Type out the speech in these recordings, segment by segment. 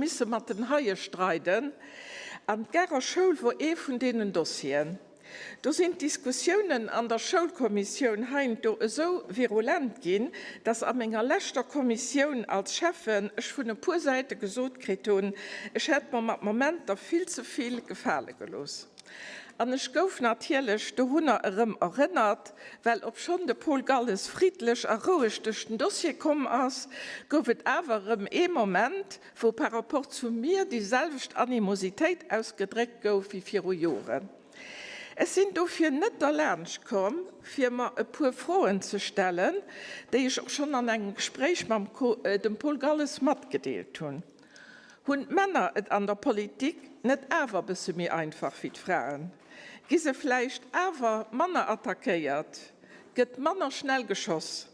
misse mat den Haie streiden, an d'Garer Schoul wor ee vun deenen Dossieren. Do sinn d'Diskussiounen an der Schoulkommissioun heiansdo esou virulent ginn, dass a menger leschter Kommissioun als Schäffen ech vun e puer Säite gesot kritt hunn, ech hätt mer mat Momenter vill ze vill gefale gelooss. An ech gouf natierlech dorunner erëm erënnert, well obschonn de Paul Galles friddlech a roueg duerch den Dossier komm ass, gouf et awer erëm ee Moment, wou par rapport zu mir déi selwecht Animositéit ausgedréckt gouf wéi viru Joren. Ech sinn dofir net derlaanscht komm, fir mer e puer Froen ze stellen, déi ech och schonn an engem Gespréich mam dem Paul Galles matgedeelt hunn. Hunn d'Männer et an der Politik net awer bësse méi einfach wéi d'Fraen? Gi se vläicht awer manner attackéiert? Gëtt manner schnell geschoss?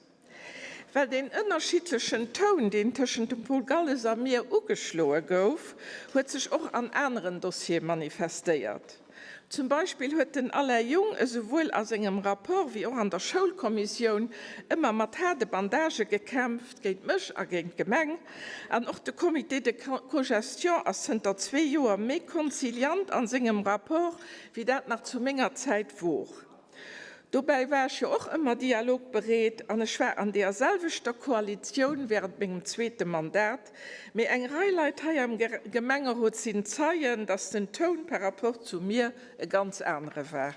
Well deen ënnerschiddlechen Toun, deen tëschent dem Paul Galles a mir ugeschloe gouf, huet sech och an aneren Dossiere manifestéiert. Zum Beispill huet den Alain Jung esouwuel a sengem Rapport wéi och an der Schoulkommissioun ëmmer mat haarde Bandagë gekämpft, géint mech a géint d'Gemeng. An och de Comité de cogestion ass zënter zwee Joer méi konziliant an sengem Rapport, wéi dat nach zu menger Zäit wor. Dobäi war ech jo och ëmmer dialogbereet an ech war an deeër selwechter Koalitioun während mengem zweete Mandat. Mee eng Rei Leit hei am Gemengerot sinn Zeien, dass den Toun par rapport zu mir e ganz anere war.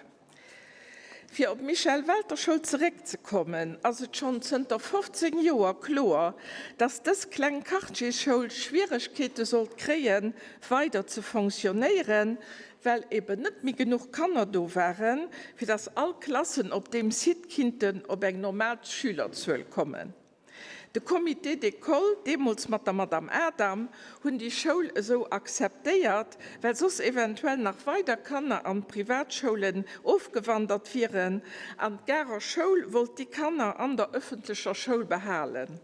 Fir op d'Michel Welter Schoul zeréckzekommen, ass et schonn zënter 15 Joer kloer, dass dës kleng Quartiersschoul Schwieregkeete sollt kréien, weider ze fonctionnéieren, well eben net méi genuch Kanner do waren, fir dass all Klassen op deem Site kinnten op eng normal Schülerzuel kommen. De Comité d'école, deemools mat der Madame Adam, hunn déi Schoul esou akzeptéiert, well soss eventuell nach weider Kanner an d'Privatschoulen ofgewandert wieren, an d'Garer Schoul wollt déi Kanner an der öffentlecher Schoul behalen.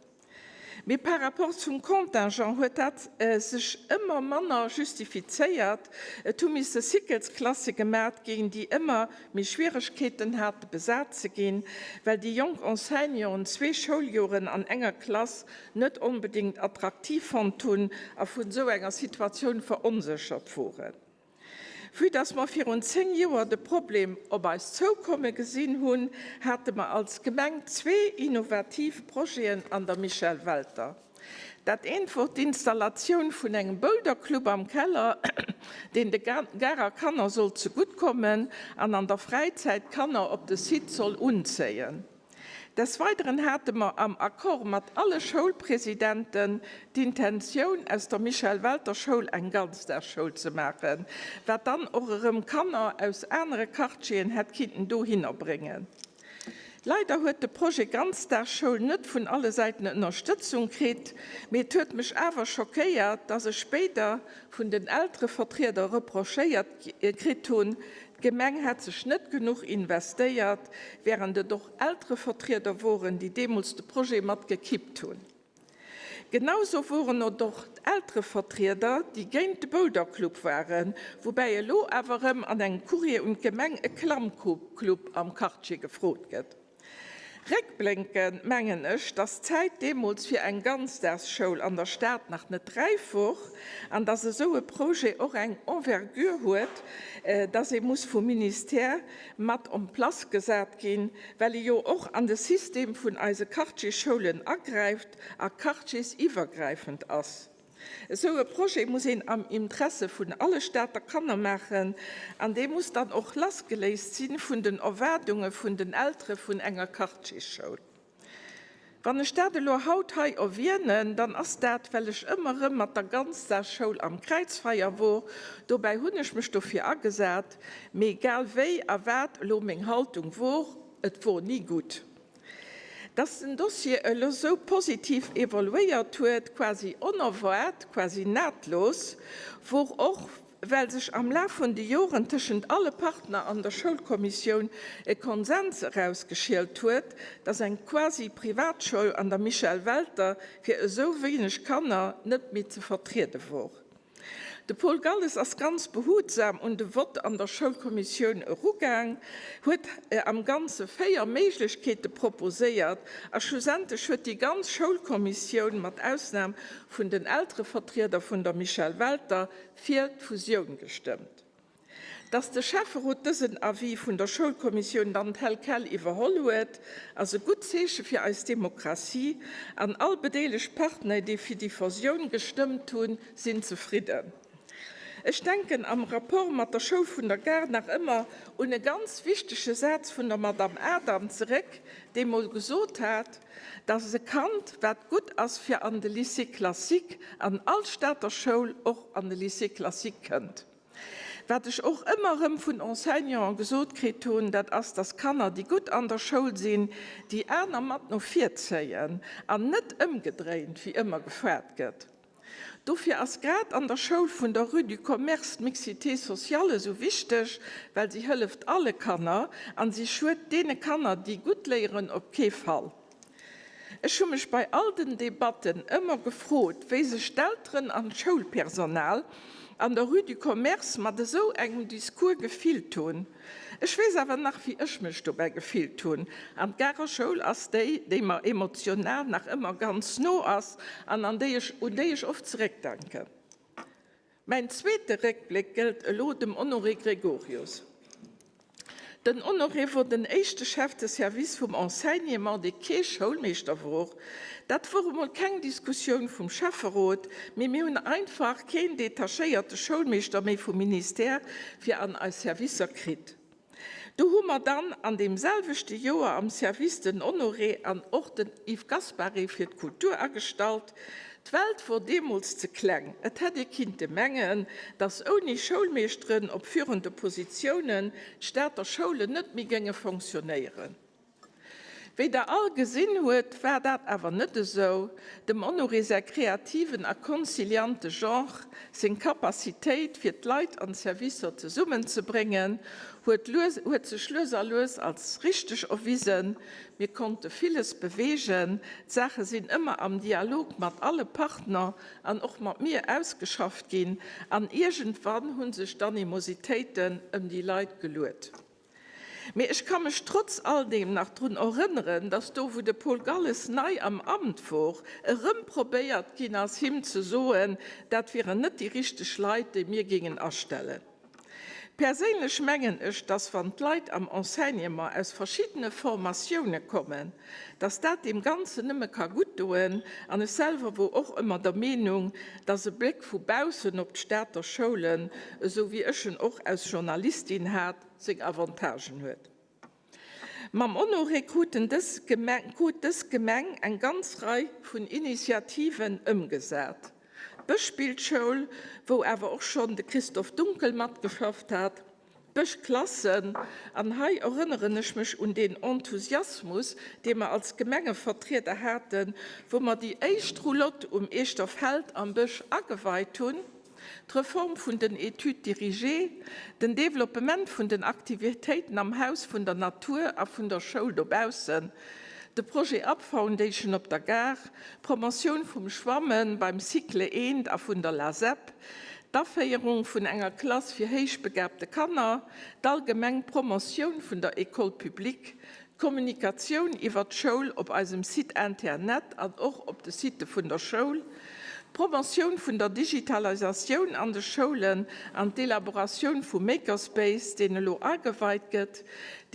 Mee par rapport zum Contingent huet dat sech ëmmer manner justifizéiert. Et hu misse Cyclesklasse gemat ginn, déi ëmmer méi Schwieregkeeten hate besat ze ginn, well déi jonk Enseignanten zwee Schouljoren an enger Klass net onbedéngt attraktiv fonnt hunn a vun esou enger Situatioun veronséchert woren. Vue dass mer virun 10 Joer de Problem op eis zoukomme gesinn hunn, hate mer als Gemeng zwee innovativ Projeten an der Michel Welter. Dat eent wor d'Installatioun vun engem Boulderclub am Keller, deen de Garer Kanner sollt zegutt kommen an an der Fräizäit d'Kanner op de Site soll unzéien. Des Weideren hate mer am Accord mat alle Schoulpresidenten d'Intentioun, aus der Michel Welter Schoul eng Ganzdagsschoul ze maachen, wat dann och erëm Kanner aus anere Quartieren hätt kinnten dohinner bréngen. Leider huet de Projet Ganzdagsschoul net vun alle Säiten Ënnerstëtzung kritt, mee et huet mech awer schockéiert, dass ech spéider vun den Elterevertrieder reprochéiert kritt hunn, D'Gemeng hätt sech net genuch investéiert, wärend et och Elterevertrieder woren, déi deemools de Projet mat gekippt hunn. Genausou woren et och d'Elterevertrieder, déi géint de Boulderclub waren, woubäi elo awer erëm an engem Courrier un d'Gemeng e Klammclub am Quartier gefrot gëtt. Réckblénkend mengen ech, dass d'Zäit deemools fir eng Ganzdagsschoul an der Stad nach net räif wor an dass esou e Projet och eng Envergure huet, dass e muss vum Ministère mat en place gesat ginn, well e jo och an de System vun eise Quartiersschoulen agräift a quartiersiwwergräifend ass. Esou e Projet muss een am Interesse vun alle Stater Kanner maachen an dee muss dann och lassgeléist si vun den Erwaardunge vun den Eltere vun enger Quartiersschoul. Wann ech dat elo haut hei erwienen, dann ass dat, well ech ëmmer erëm mat der Ganzdagsschoul am Kräizfeier wor. Dobäi hunn ech mech dofir agesat. Mee egal wéi a wat elo meng Haltung wor, et wor ni gutt. Dass den Dossier elo sou positiv evoluéiert huet, quasi onerwaart, quasi nahtlos, wor och, well sech am Laf vun de Joren tëschent alle Partner an der Schoulkommissioun e Konsens erausgeschielt huet, dass eng quasi Privatschoul an der Michel Welter fir esou wéineg Kanner net méi ze vertriede wor. De Paul Galles ass ganz behutsam un de Vott an der Schoulkommissioun erugaang, huet am Ganze 4 Méiglechkeete proposéiert a schlussendlech huet déi ganz Schoulkommissioun, mat Ausnam vun den Elterevertrieder vun der Michèle Welter, fir d'Fusioun gestëmmt. Dass de Schäfferot dësen Avis vun der Schoulkommissioun dann tel quel iwwerholl huet, ass e gutt Zeeche fir eis Demokratie an all bedeelegt Partner, déi fir déi Fusioun gestëmmt hunn, sinn zefridden. Ech denken am Rapport mat der Schoul vun der Gare nach ëmmer un e ganz wichtege Saz vun der Madame Adam zeréck, déi mol gesot hat, dass e Kand, wat gutt ass fir an de Lycée classique, an all Stater Schoul och an de Lycée classique kënnt. Wat ech och ëmmer erëm vun Enseignanten gesot kritt hunn, dat ass, dass Kanner, déi gutt an der Schoul sinn, déi aner mat no vir zéien an net ëmgedréint, wéi ëmmer gefaart gëtt. Dofir ass grad an der Schoul vun der Rue du Commerce d'Mixité sociale esou wichteg, well si hëlleft alle Kanner an si schued deene Kanner, déi gutt léieren, op kee Fall. Ech hu mech bei all den Debatten ëmmer gefrot, wéi sech d'Elteren an d'Schoulpersonal an der Rue du Commerce mat esou engem Discours gefillt hunn. Ech weess awer nach, wéi ech mech dobäi gefillt hunn. An d'Garer Schoul ass déi, déi mer emotional nach ëmmer ganz no ass an an déi ech, un déi ech oft zeréckdenken. Mäin zweete Réckbléck gëllt elo dem Honoré Gregorius. Den Honoré wor den éischte Chef de service vum Enseignement, dee kee Schoulmeeschter wor. Dat wor emol keng Diskussioun vum Schäfferot, mee mir hunn einfach keen detachéierte Schoulmeeschter méi vum Ministère fir an eis Servicer kritt. Do hu mer dann an deem selwechte Joer am Service den Honoré an och den Yves Gaspary fir d'Kultur agestallt. D'Welt wor deemools ze kleng. Et hätt ee kinnte mengen, datt ouni Schoulmeeschteren op führende Positiounen d'Stater Schoulen net méi géinge fonctionnéieren. Wéi der all gesinn huet, war dat awer net esou. Dem Honoré säi kreativen a konziliante Genre, seng Capacitéit fir d'Leit an d'Servicer zesummenzebréngen, huet lues huet sech lues a lues als richteg erwisen. Mir konnte villes beweegen. D'Saache sinn ëmmer am Dialog mat alle Partner an och mat mir ausgeschafft ginn an iergendwann hu sech d'Animositéiten ëm déi Leit geluet. Mee ech ka mech trotz all deem nach drun erënneren, dass do, wou de Paul Galles nei am Amt wor, erëm probéiert ginn ass, him ze soen, dat wieren net déi richteg Leit, déi mir géingen astellen. Perséinlech mengen ech, dass wann d'Leit am Enseignement aus verschiddene Formatioune kommen, dass dat deem Ganzen nëmme ka guttdoen. An ech selwer wor och ëmmer der Meenung, dass e Bléck vu baussen op d'Stater Schoulen, esou wéi ech en och aus Journalistin hat, seng Avantagen huet. Mam Honoré kruten dës Gemeng, krut dës Gemeng eng ganz Rei vun Initiativen ëmgesat. D'Bëschspillschoul, wou awer och schonn de Christoph Dunkel matgeschafft hat, d'Bëschklassen, an hei erënneren ech mech un deen Enthusiasmus, dee mer als Gemengevertrieder haten, wou mer déi éischt Roulotte um Eechterfeld am Bësch ageweit hunn, d'Reform vun den Études dirigées, den Développement vun den Aktivitéiten am Haus vun der Natur a vun der Schoul dobaussen, de Projet Up Foundation op der Gare, d'Promotioun vum Schwamme beim Cycle I a vun der LASEP, d'Aféierung vun enger Klass fir héichbegabte Kanner, d'allgemeng Promotioun vun der École publique, D'Kommunikatioun iwwert d'Schoul op eisem Site Internet an och op de Sitë vun der Schoul, d'Promotioun vun der Digitalisatioun an de Schoulen an d'Elaboratioun vum Makerspace, deen elo ageweit gëtt,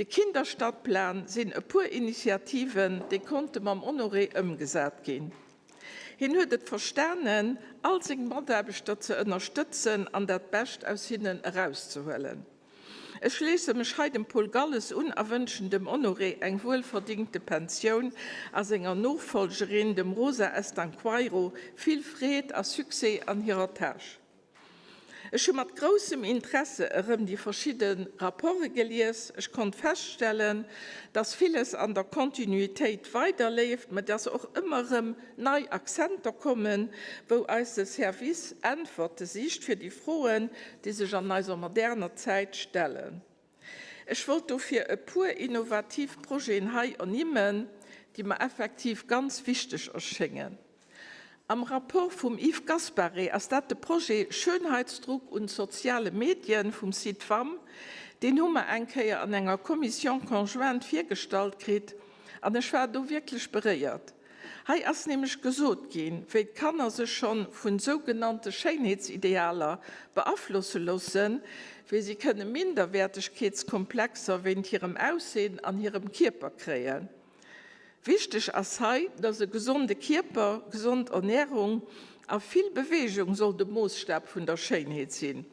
de Kinderstadtplan sinn e puer Initiativen, déi konnte mam Honoré ëmgesat ginn. Hien huet et verstanen, all seng Mataarbechter ze ënnerstëtzen an dat Bescht aus hinnen erauszehuelen. Ech schléisse mech hei dem Paul Galles un a wënschen dem Honoré eng wuelverdingte Pensioun a senger Nofolgerin, dem Rosa Estanqueiro, vill Freed a Succès an hirer Tâche. Ech hu mat groussem Interesse erëm déi verschidde Rapporte gelies. Ech konnt feststellen, dass villes an der Kontinuitéit weiderleeft, mä dass och ëmmer erëm nei Accenter kommen, wou eise Service Äntwerte sicht fir déi Froen, déi sech an eiser moderner Zäit stellen. Ech wollt dofir e puer innovativ Projeten hei ernimmen, déi mer effektiv ganz wichteg erschéngen. Am Rapport vum Yves Gaspare ass dat de Projet Schönheitsdruck und soziale Medien vum Citvam. Deen hu mer eng Kéier an enger Commission conjointe virgestallt kritt an ech war do wierklech beréiert. Hei ass nämlech gesot ginn, wéi d'Kanner sech schonn vun sougenannte Schéinheetsidealer beaflosse loossen, wéi si kënne Minderwäertegkeetskomplexer wéint hirem Aussehen an hirem Kierper kréien. Wichteg ass hei, dass e gesonde Kierper, gesond Ernärung a vill Beweegung soll de Moossstab vun der Schéinheet sinn.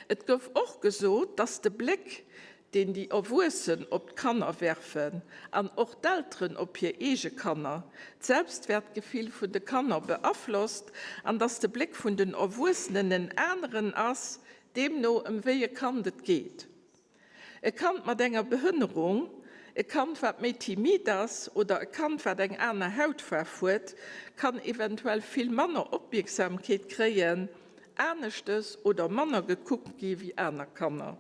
Et gouf och gesot, dass de Bléck, deen déi Erwuessen op d'Kanner werfen an och d'Elteren op hir eege Kanner, d'Selbstwäertgefill vun de Kanner beaflosst an dass de Bléck vun den Erwuessenen en aneren ass, deemno ëm wéi e Kand et geet. E Kand mat enger Behënnerung, e Kand wat méi timid ass oder e Kand wat eng aner Hautfaarf huet, kann eventuell vill manner Opmierksamkeet kréien, aneschtes oder manner gekuckt gi wéi aner Kanner.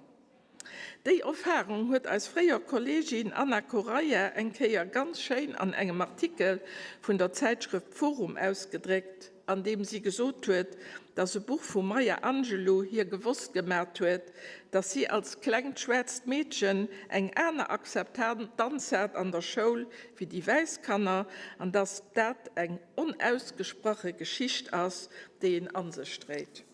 Déi Erfarung huet eis fréier Kolleegin Anna Correia eng Kéier ganz schéin an engem Artikel vun der Zäitschrëft Forum ausgedréckt. an deem si gesot huet, dass e Buch vum Maya Angelou hir gewosst gemat huet, dass si als klengt schwaarzt Meedchen eng aner Akzeptanz hat an der Schoul wéi déi wäiss Kanner an dass dat eng onausgesprache Geschicht ass, déi een a sech dréit.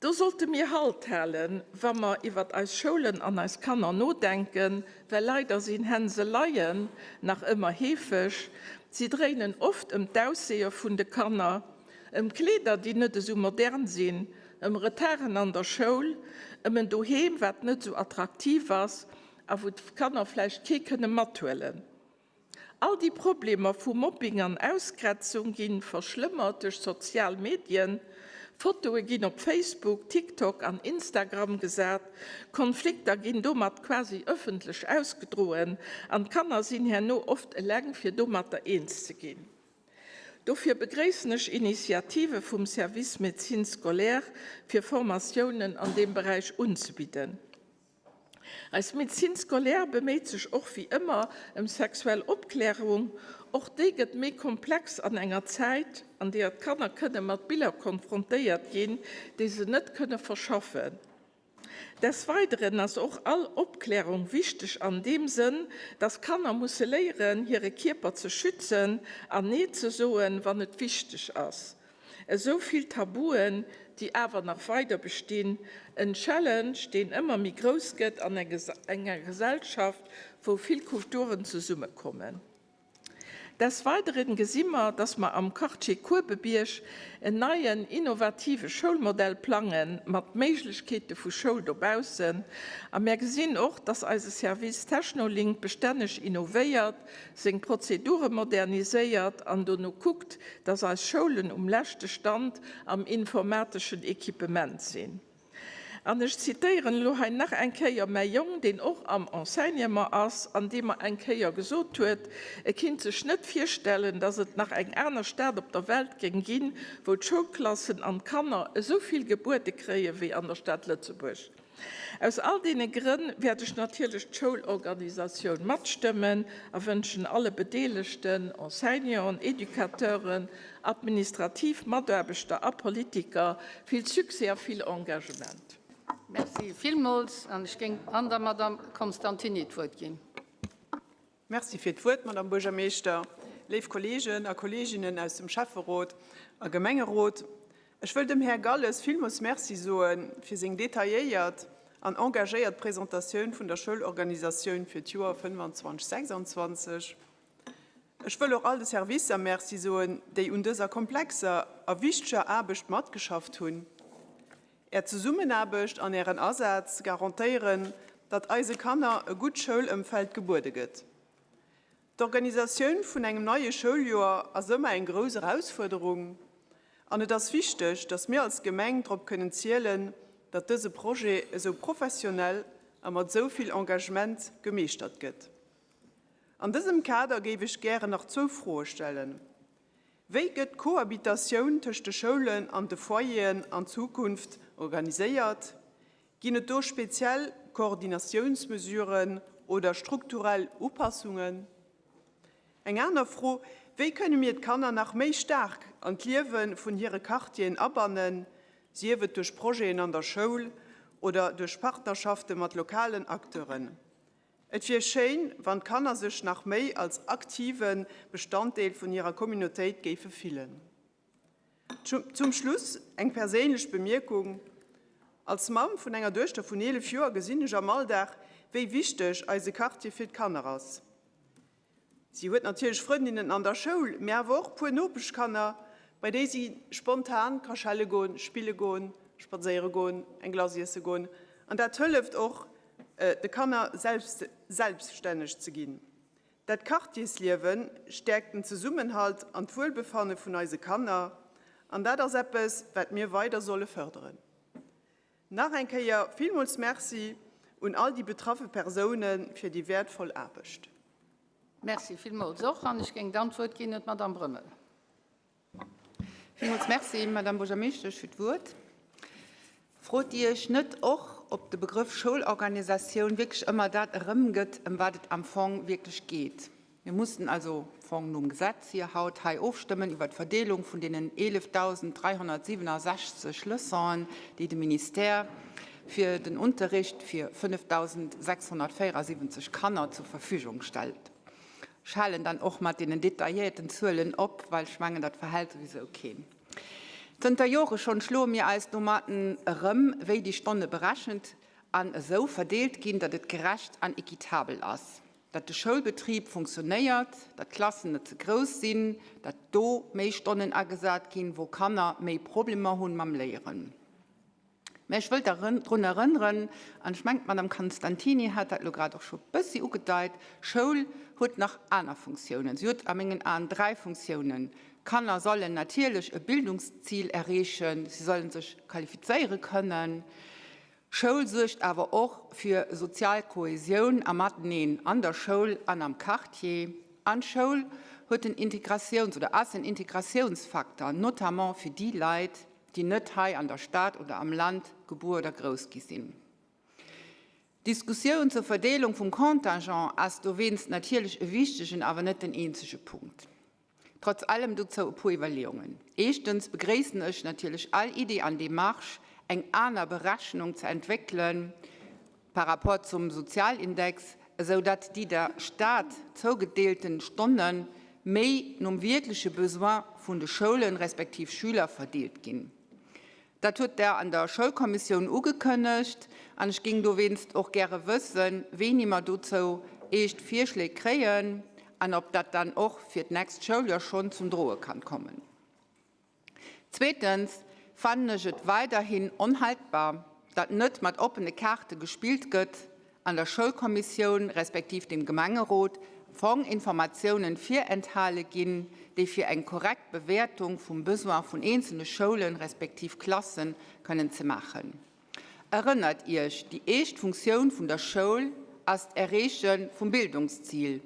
Do sollte mir Halt halen, wa mer iwwert eis Schoulen an eis Kanner nodenken, well leider sinn Hänseleien nach ëmmer heefeg. Si dréinen oft ëm d'Aussehe vun de Kanner, ëm Kleeder, déi net esou modern sinn, ëm Retarden an der Schoul, ëm en Doheem, wat net esou attraktiv ass a wou d'Kanner vläicht kee kënne mathuelen. All déi Problemer vu Mobbing an Ausgrenzung gi verschlëmmert duerch sozial Medien. Fotoe ginn op Facebook, TikTok an Instagram gesat, Konflikter ginn domat quasi ëffentlech ausgedroen an d'Kanner sinn herno oft eleng fir domatter eens ze ginn. Dofir begréissen ech Initiative vum Service Médecine scolaire fir Formatiounen an deem Beräich unzebidden. Eis Médecine scolaire beméit sech och wéi ëmmer ëm sexuell Opklärung. Och déi gëtt méi komplex an enger Zäit, an deeër d'Kanner kënne mat Biller konfrontéiert ginn, déi se net kënne verschaffen. Desweideren ass och all Opklärung wichteg an deem Sënn, dass Kanner musse léieren, hire Kierper ze schützen an Nee ze soen, wann et wichteg ass. Esou vill Tabuen, déi awer nach weider bestinn. En Challenge, deen ëmmer méi grouss gëtt an enger Gesellschaft, wou vill Kulturen zesummekommen. Desweideren gesi mer, dass mer am Quartier Kuebebierg en neien, innovative Schoulmodell plange mat Méiglechkeete vu Schoul dobaussen. A mär gesinn och, dass eise Service Technolink bestänneg innovéiert, seng Prozedure moderniséiert an dono kuckt, dass eis Schoulen um leschte Stand am informateschen Equipement sinn. An ech zitéieren elo hei nach eng Kéier mäi Jong, deen och am Enseignement ass an dee mer eng Kéier gesot huet, e kinnt sech net virstellen, dass et nach eng aner Stad op der Welt géing ginn, wou d'Schoulklassen an d'Kanner esou vill gebuede kréie wéi an der Stad Lëtzebuerg. Aus all deene Grënn wäert ech natierlech d'Schoulorganisatioun matstëmmen a wënschen alle Bedeelegten, Enseignanten, Educateuren, administrativ Mataarbechter a Politiker, vill Succès a vill Engagement. Merci villmools. An ech géing an der Madamm Constantini d'Wuert ginn. Merci fir d'Wuert, Madamm Buergermeeschter. Léif Kolleegen a Kolleeginnen aus dem Schäfferot a Gemengerot, ech wëll dem Här Galles villmools Merci soe fir seng detailléiert an engagéiert Presentatioun vun der Schoulorganisatioun fir d'Joer 25, 26. Ech wëll och all de Servicer Merci soen, déi un dëser komplexer a wichteger Aarbecht matgeschafft hunn. Är Zesummenaarbecht an Ären Asaz garantéieren, datt eise Kanner e gutt Schoulëmfeld gebuede gëtt. D'Organisatioun vun engem neie Schouljoer ass ëmmer eng grouss Erausfuerderung an et ass wichteg, datt mir als Gemeng drop kënnen zielen, datt dëse Projet esou professionell a mat esou vill Engagement gemeeschtert gëtt. An dësem Kader géif ech gären nach zwou Froe stellen. Wéi gëtt d'Cohabitatioun tëscht de Schoulen an de Foyeren an Zukunft organiséiert? Ginn et do speziell Koordinatiounsmesuren oder strukturell Upassungen? Eng aner Fro. Wéi kënne mir d'Kanner nach méi staark an d'Liewe vun hire Quartieren abannen, sief et duerch Projeten an der Schoul oder duerch Partnerschafte mat lokalen Acteuren? Et wier schéin, wann d'Kanner sech nach méi als aktive Bestanddeel vun hirer Communautéit géife fillen. Zum Schluss eng perséinlech Bemierkung, Als Mamm vun enger Duechter vun 11 Joer gesinn ech am Alldag, wéi wichteg eise Quartier fir d'Kanner ass. Si huet natierlech Frëndinnen an der Schoul, mee awer och puer Nopeschkanner, bei déi si spontan ka schelle goen, spille goen, spadséiere goen, eng Glace iesse goen. An dat hëlleft och de Kanner selbststänneg ze ginn. Dat Quartiersliewe stäerkt den Zesummenhalt an d'Wuelbefanne vun eise Kanner, an dat ass eppes, wat mir weider solle fërderen. Nach eng Kéier villmools Merci un all déi betraffe Persoune fir déi wäertvoll Aarbecht. Merci villmools och. An ech géing dann d'Wuert ginn un d'Madame Brömmel. Villmools Merci, Madame Buergermeeschtesch, fir d'Wuert. Frot Dir Iech net och, ob de Begrëff Schoulorganisatioun wierklech ëmmer dat erëmgëtt, ëm wat et am Fong wierklech geet? Mir mussen also am Fong nom Gesetz hier haut hei ofstëmmen iwwer d'Verdeelung vun deenen 11.367 Leçonen, déi de Ministère fir den Unterricht fir 5.674 Kanner zur Verfügung stellt. Ech halen dann och mat deenen detailléierten Zuelen op, well ech mengen, dat verhält souwisou keen. Zënter Jore schonn schloe mir eis domatten erëm, wéi déi Stonne berechent an esou verdeelt ginn, datt et gerecht an équitabel ass, datt de Schoulbetrib funktionéiert, datt d'Klassen net ze grouss sinn, datt do méi Stonnen agesat ginn, wou Kanner méi Problemer hunn mam Léieren. Mä ech wëllt drun erënneren, an ech mengen, d'Madame Constantini hat dat elo grad och scho e bëssi ugedeit, Schoul huet nach aner Funktiounen. Si huet a mengen Aen dräi Funktiounen. D'Kanner sollen natierlech e Bildungszil erreechen, si sollen sech qualifizéiere kënnen. Schoul suergt awer och fir sozial Kohäsioun a Mateneen an der Schoul an am Quartier. An d'Schoul huet en Integratiouns oder ass en Integratiounsfaktor, notamment fir déi Leit, déi net hei an der Stad oder am Land gebuer oder grouss gi sinn. D'Diskussioun zur Verdeelung vum Contingent ass dowéinst natierlech e wichtegen, awer net den eenzege Punkt. Trotz allem dozou e puer Iwwerleeungen. Éischtens begréissen ech natierlech all Idee an Démarche, eng aner Berechnung ze entwéckelen par rapport zum Sozialindex, esou datt déi der Stad zougedeelten Stonne méi nom wierkleche Besoin vun de Schoulen respektiv Schüler verdeelt ginn. Dat huet Der an der Schoulkommissioun ugekënnegt an ech géing dowéinst och gäre wëssen, wéini mer dozou eescht Virschléi kréien an ob dat dann och fir d'nächst Schouljoer schonn zum Droe kann kommen. Zweetens fannen ech et weiderhin onhaltbar, datt net mat oppene Kaarte gespillt gëtt an der Schoulkommissioun respektiv dem Gemengerot Fonginformatiounen virenthale ginn, déi fir eng korrekt Bewäertung vum Besoin vun eenzelne Schoulen respektiv Klasse kënnen ze maachen. Erënnert Iech, déi éischt Funktioun vun der Schoul ass d'Erreeche vum Bildungszil.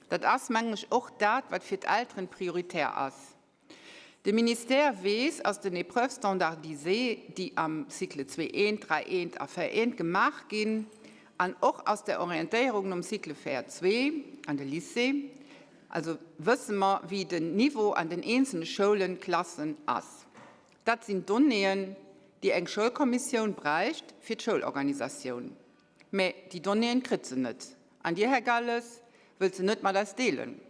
Dat ass, mengen ech, och dat, wat fir d'Elteren prioritär ass. De Ministère weess aus den Épreuves standardisées, déi am Cycle 2 I, 3 I a 4 I gemaach ginn, an och aus der Orientéierung nom Cycle 4 ii an de Lycée, also wësse mer, wéi den Niveau an den eenzelne Schoulen, Klassen ass. Dat sinn Donnéeën, déi eng Schoulkommissioun bräicht fir d'Schoulorganisatioun. Mä déi Donnéeën kritt se net. An Dir, Här Galles, wëllt se net mat eis deelen.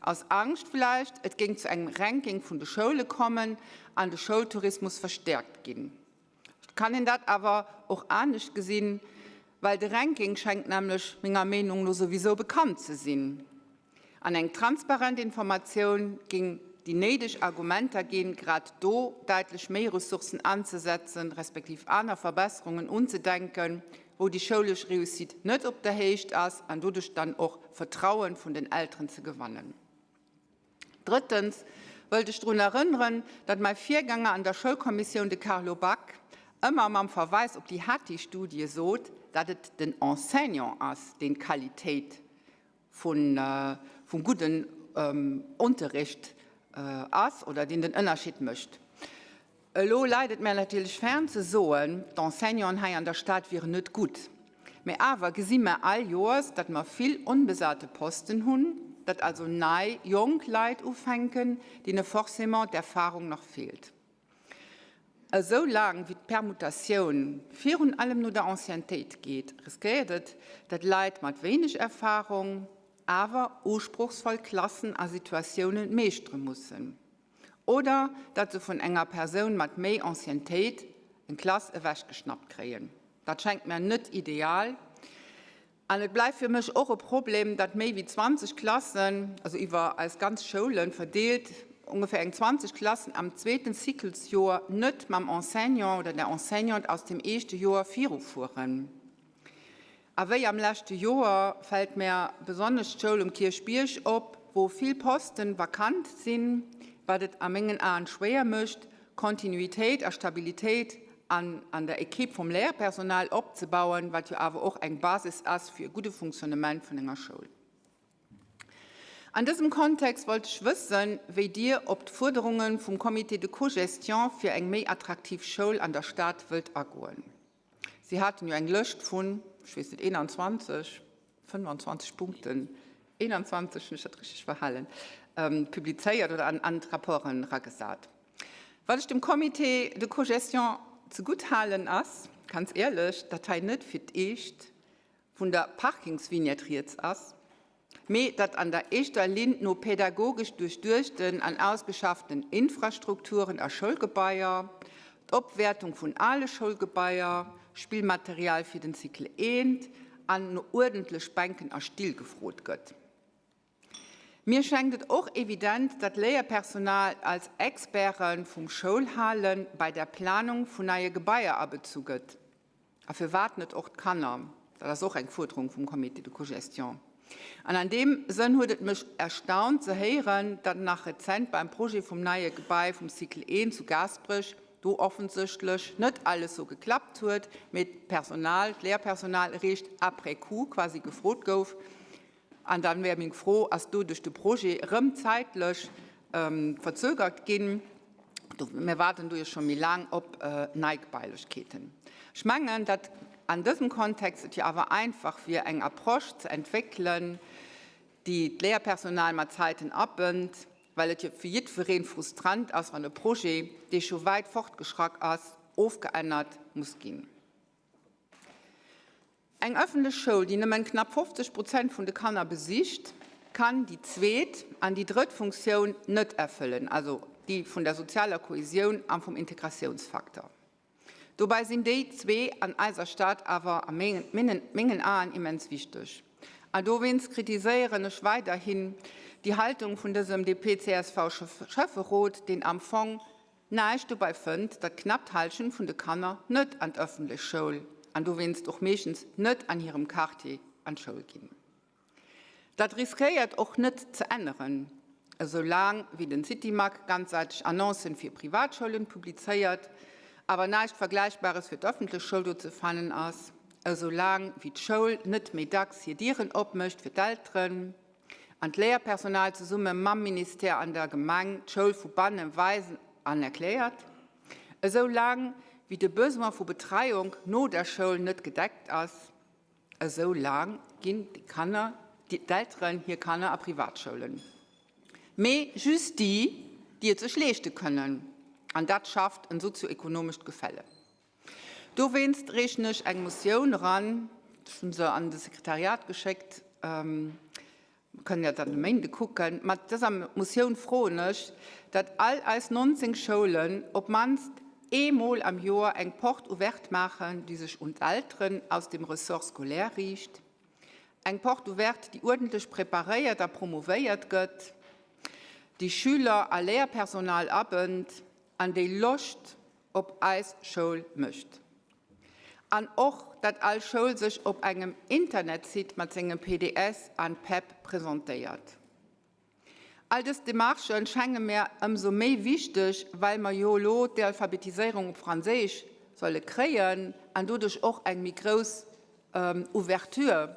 Aus Angscht vläicht, et géing zu engem Ranking vun de Schoule kommen an de Schoultourismus verstäerkt ginn. Et kann een dat awer och anescht gesinn, well de Ranking schengt nämlech menger Meenung no souwisou bekannt ze sinn. An eng transparent Informatioun géing déi néideg Argumenter ginn, grad do däitlech méi Ressourcen anzesetzen, respektiv aner Verbesserungen unzedenken, wou déi schoulesch Réussite net op der Héicht ass an doduerch dann och Vertrauen vun den Elteren ze gewannen. Drëttens wëllt ech drun erënneren, datt mäi Virgänger an der Schoulkommissioun, de Carlo Back, ëmmer mam Verweis op déi HATI-Studie sot, datt et den Enseignant ass, deen d'Qualitéit vum gudden Unterricht ass oder deen den Ënnerscheed mécht. Elo läit et mär natierlech fern ze soen, d'Enseignanten hei an der Stad wieren net gutt. Mä awer gesi mer all Joers, datt mer vill onbesate Posten hunn. datt also nei, jonk Leit ufänken, deene forcément d'Erfahrung nach feelt. Esou laang wéi d'Permutatioun virun allem no der Anciennetéit geet, riskéiert et, datt Leit mat wéineg Erfahrung awer usprochsvoll Klassen a Situatioune meeschtere mussen oder datt se vun enger Persoun mat méi Anciennetéit eng Klass ewechgeschnappt kréien. Dat schengt mär net ideal. An et bleift fir mech och e Problem, datt méi wéi 20 Klassen, also iwwer eis ganz Schoulen verdeelt, ongeféier eng 20 Klassen am zweeten Cyclesjoer net mam Enseignant oder der Enseignante aus dem éischte Joer virufueren. A wéi am leschte Joer fält mär besonnesch d'Schoul um Kierchbierg op, wou vill Posten vakant sinn, wat et a mengen Aen schwéier mécht, Kontinuitéit a Stabilitéit an an der Equipe vum Léierpersonal opzebauen, wat jo awer och eng Basis ass fir e gudde Fonctionnement vun enger Schoul. An dësem Kontext wollt ech wëssen, wéi Dir op d'Fuerderunge vum Comité de cogestion fir eng méi attraktiv Schoul an der Stad wëllt agoen. Si haten jo eng Lëscht vun, ech weess net, 21, 25 Punkten, 21, hunn ech dat richteg verhalen, publizéiert oder an d'Rapporten eragesat. Wat ech dem Comité de cogestion zegutt halen ass, ganz éierlech, datt hei net fir d'éischt vun der Parkingsvignette rieds ass, mee datt an der éischter Linn no pädagogesch duerchduechten an ausgeschafften Infrastrukturen a Schoulgebaier, d'Opwäertung vun ale Schoulgebaier, Spillmaterial fir den Cycle I an no uerdentlech Bänken a Still gefrot gëtt. Mir schengt et och evident, datt Léierpersonal als Experte vum Schoulhale bei der Planung vun neie Gebaier abezu gëtt. A firwat net och d'Kanner? Dat ass och eng Fuerderung vum Comité de cogestion. An an deem Sënn huet et mech erstaunt ze héieren, datt nach rezent beim Projet vum neie Gebai vum Cycle I zu Gaasperech do offensichtlech net alles sou geklappt huet, mee d'Personal, d'Léierpersonal eréischt après coup quasi gefrot gouf. An dann wär meng Fro, Ass doduerch de Projet erëm zäitlech verzögert ginn? Mir waarden do jo scho méi laang op nei Gebailechkeeten. Ech mengen, datt an dësem Kontext et jo awer einfach wier, eng Approche ze entwéckelen, déi d'Léierpersonal mat Zäiten abënnt, well et jo fir jiddweree frustrant ass, wann e Projet, dee scho wäit fortgeschrack ass, ofgeännert muss ginn. Eng ëffentlech Schoul, déi nëmmen knapp 50 Prozent vun de Kanner besicht, kann déi zweet an déi drëtt Funktioun net erfëllen, also déi vun der sozialer Kohesioun a vum Integratiounsfaktor. Dobäi sinn déi zwee an eiser Stad awer a mengen Aen immens wichteg. An dowéinst kritiséieren ech weiderhin déi Haltung vun dësem DP-CSV-Schäfferot, deen am Fong näischt dobäi fënnt, datt knapp d'Hallschent vun de Kanner net an d'ëffentlech Schoul an dowéinst och meeschtens net an hirem Quartier an d'Schoul ginn. Dat riskéiert och net ze änneren, esou laang wéi den Citymag ganzsäiteg Annoncen fir Privatschoulen publizéiert, awer näischt Vergläichbares fir d'ëffentlech Schoul do ze fannen ass, esou laang wéi d'Schoul net méi dacks hir Dieren opmécht fir d'Elteren, an d'Léierpersonal zesumme mam Ministère an der Gemeng d'Schoul vu banne weisen an erkläert. Esou laang wéi de Besoin vu Betreiung no der Schoul net gedeckt ass, esou laang ginn d'Kanner, d'Elteren hir Kanner a Privatschoulen. Mee just déi, déi et sech leeschte kënnen. An dat schafft en sozioekonomescht Gefälle. Dowéinst reechen ech eng Motioun eran, ech hu se an de Sekretariat geschéckt, mer kënnen jo dann e Méinde kucken. Mat dëser Motioun froen ech, datt all eis 19 Schoulen op d'mannst eemol am Joer eng Porte ouverte maachen, déi sech un d'Elteren aus dem Ressort scolaire riicht. Eng Porte ouverte, déi uerdentlech preparéiert a promouvéiert gëtt, déi Schüler a Léierpersonal abënnt an déi Loscht op eis Schoul mécht. An och, dat all Schoul sech op engem Internetsite mat sengem PDS an PEP presentéiert. All dës Demarchen schenge mär ëmsou méi wichteg, well mer jo elo d'Alphabetiséierung op Franséisch solle kréien an doduerch och eng méi grouss Ouverture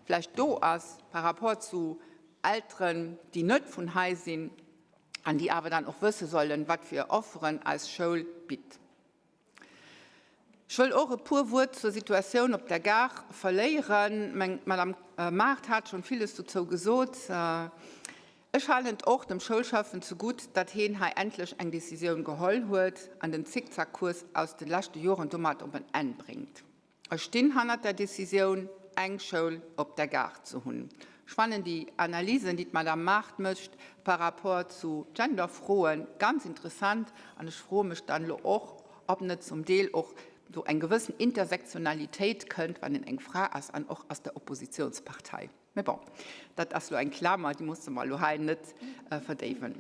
vläicht do ass par rapport zu Elteren, déi net vun hei sinn. an déi awer dann och wësse sollen, wat fir Offeren eis Schoul bitt. Ech wëll och e puer Wuert zur Situatioun op der Gare verléieren. Meng Madame Mart hat schonn villes dozou gesot. Ech halen et och dem Schoulschäffen zegutt, datt heen hei endlech eng Decisioun geholl huet an den Zickzackkurs aus de leschte Joren domat op en Enn bréngt. Ech stinn hannert der Decisioun, eng Schoul op der Gare ze hunn. Ech fannen déi Analysen, déi d'Madame Mart mécht par rapport zu Genderfroen, ganz interessant an ech froe mech dann elo och, ob net zum Deel och do eng gewëssen Intersektionalitéit kënnt, wann een eng Fra ass an och aus der Oppositionspartei. Mä bon, dat ass elo eng Klamer, déi musse mer elo hei net verdéiwen.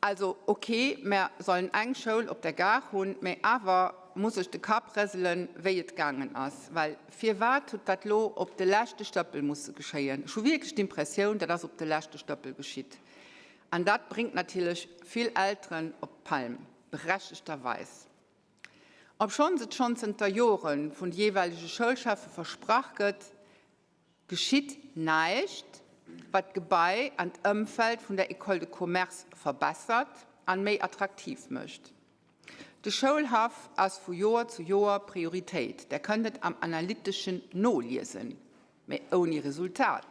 Also ok, mer sollen eng Schoul op der Gare hunn, mä awer muss ech de Kapp rëselen, wéi et gaangen ass. Well firwat huet dat lo op de leschte Stëppel musse geschéien? Ech hu wierklech d'Impressioun, dat ass op de leschte Stëppel geschitt. An dat bréngt natierlech vill Elteren op d'Palm, berechtegterweis. Obschonns et schonn zënter Jore vun de jeeweilege Schoulcheffe versprach gëtt, geschitt näischt, wat d'Gebai an d'Ëmfeld vun der École de Commerce verbessert an méi attraktiv mécht. De Schoulhaff ass vu Joer zu Joer Prioritéit, där kënnt et am Analyteschen noliesen, mä ouni Resultat.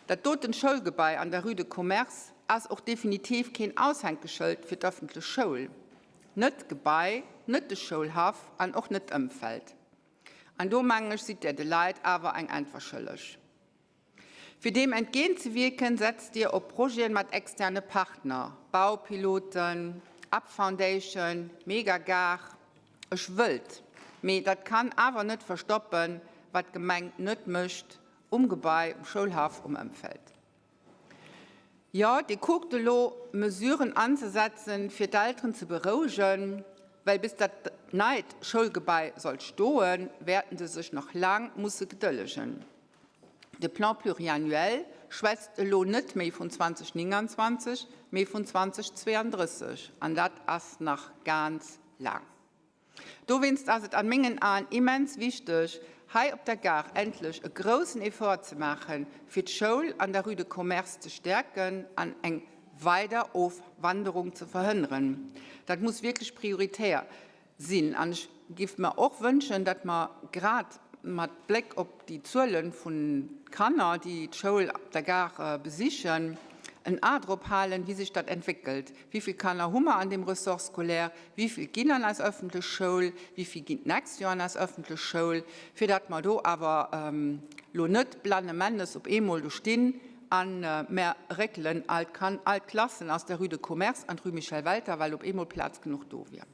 Dat doten Schoulgebai an der Rue de Commerce ass och definitiv keen Aushänkeschëld fir d'ëffentlech Schoul. Net d'Gebai, net de Schoulhaff an och net d'Ëmfeld. An do, mengen ech, sidd Der de Leit awer eng Äntwer schëlleg. Fir deem entgéintzewierken, setzt Dir op Projeten mat externe Partner, Baupiloten, Up Foundation, Mega-Gare. Ech wëllt, mee dat kann awer net verstoppen, wat d'Gemeng net mécht um Gebai, um Schoulhaff, um Ëmfeld. Jo, Dir kuckt elo, Mesuren anzesetzen, fir d'Elteren ze berouegen, well bis dat neit Schoulgebai sollt stoen, wäerten se sech nach laang musse gedëllegen. De Plan pluriannuel schwätzt elo net méi vun 2029, mee vun 2032, an dat ass nach gaanz laang. Dowéinst ass et an mengen Aen immens wichteg, hei op der Gare endlech e groussen Effort ze maachen, fir d'Schoul an der Rue de Commerce ze stäerken an eng weider Ofwanderung ze verhënneren. Dat muss wierklech prioritär sinn. An ech géif mer och wënschen, datt mer grad mat Bléck op déi Zuele vu Kanner, déi d'Schoul op der Gare besichen, en A drop halen, wéi sech dat entwéckelt. Wéi vill Kanner hu mer an deem Ressort scolaire? Wéi vill ginn an eis öffentlech Schoul? Wéi vill ginn d'nächst Joer an eis öffentlech Schoul? Fir datt mer do awer elo net blannemendes op eemol do stinn a mer réckelen all d'Klassen aus der Rue de Commerce an d'Rue Michel Welter, well op eemol Plaz genuch do wier.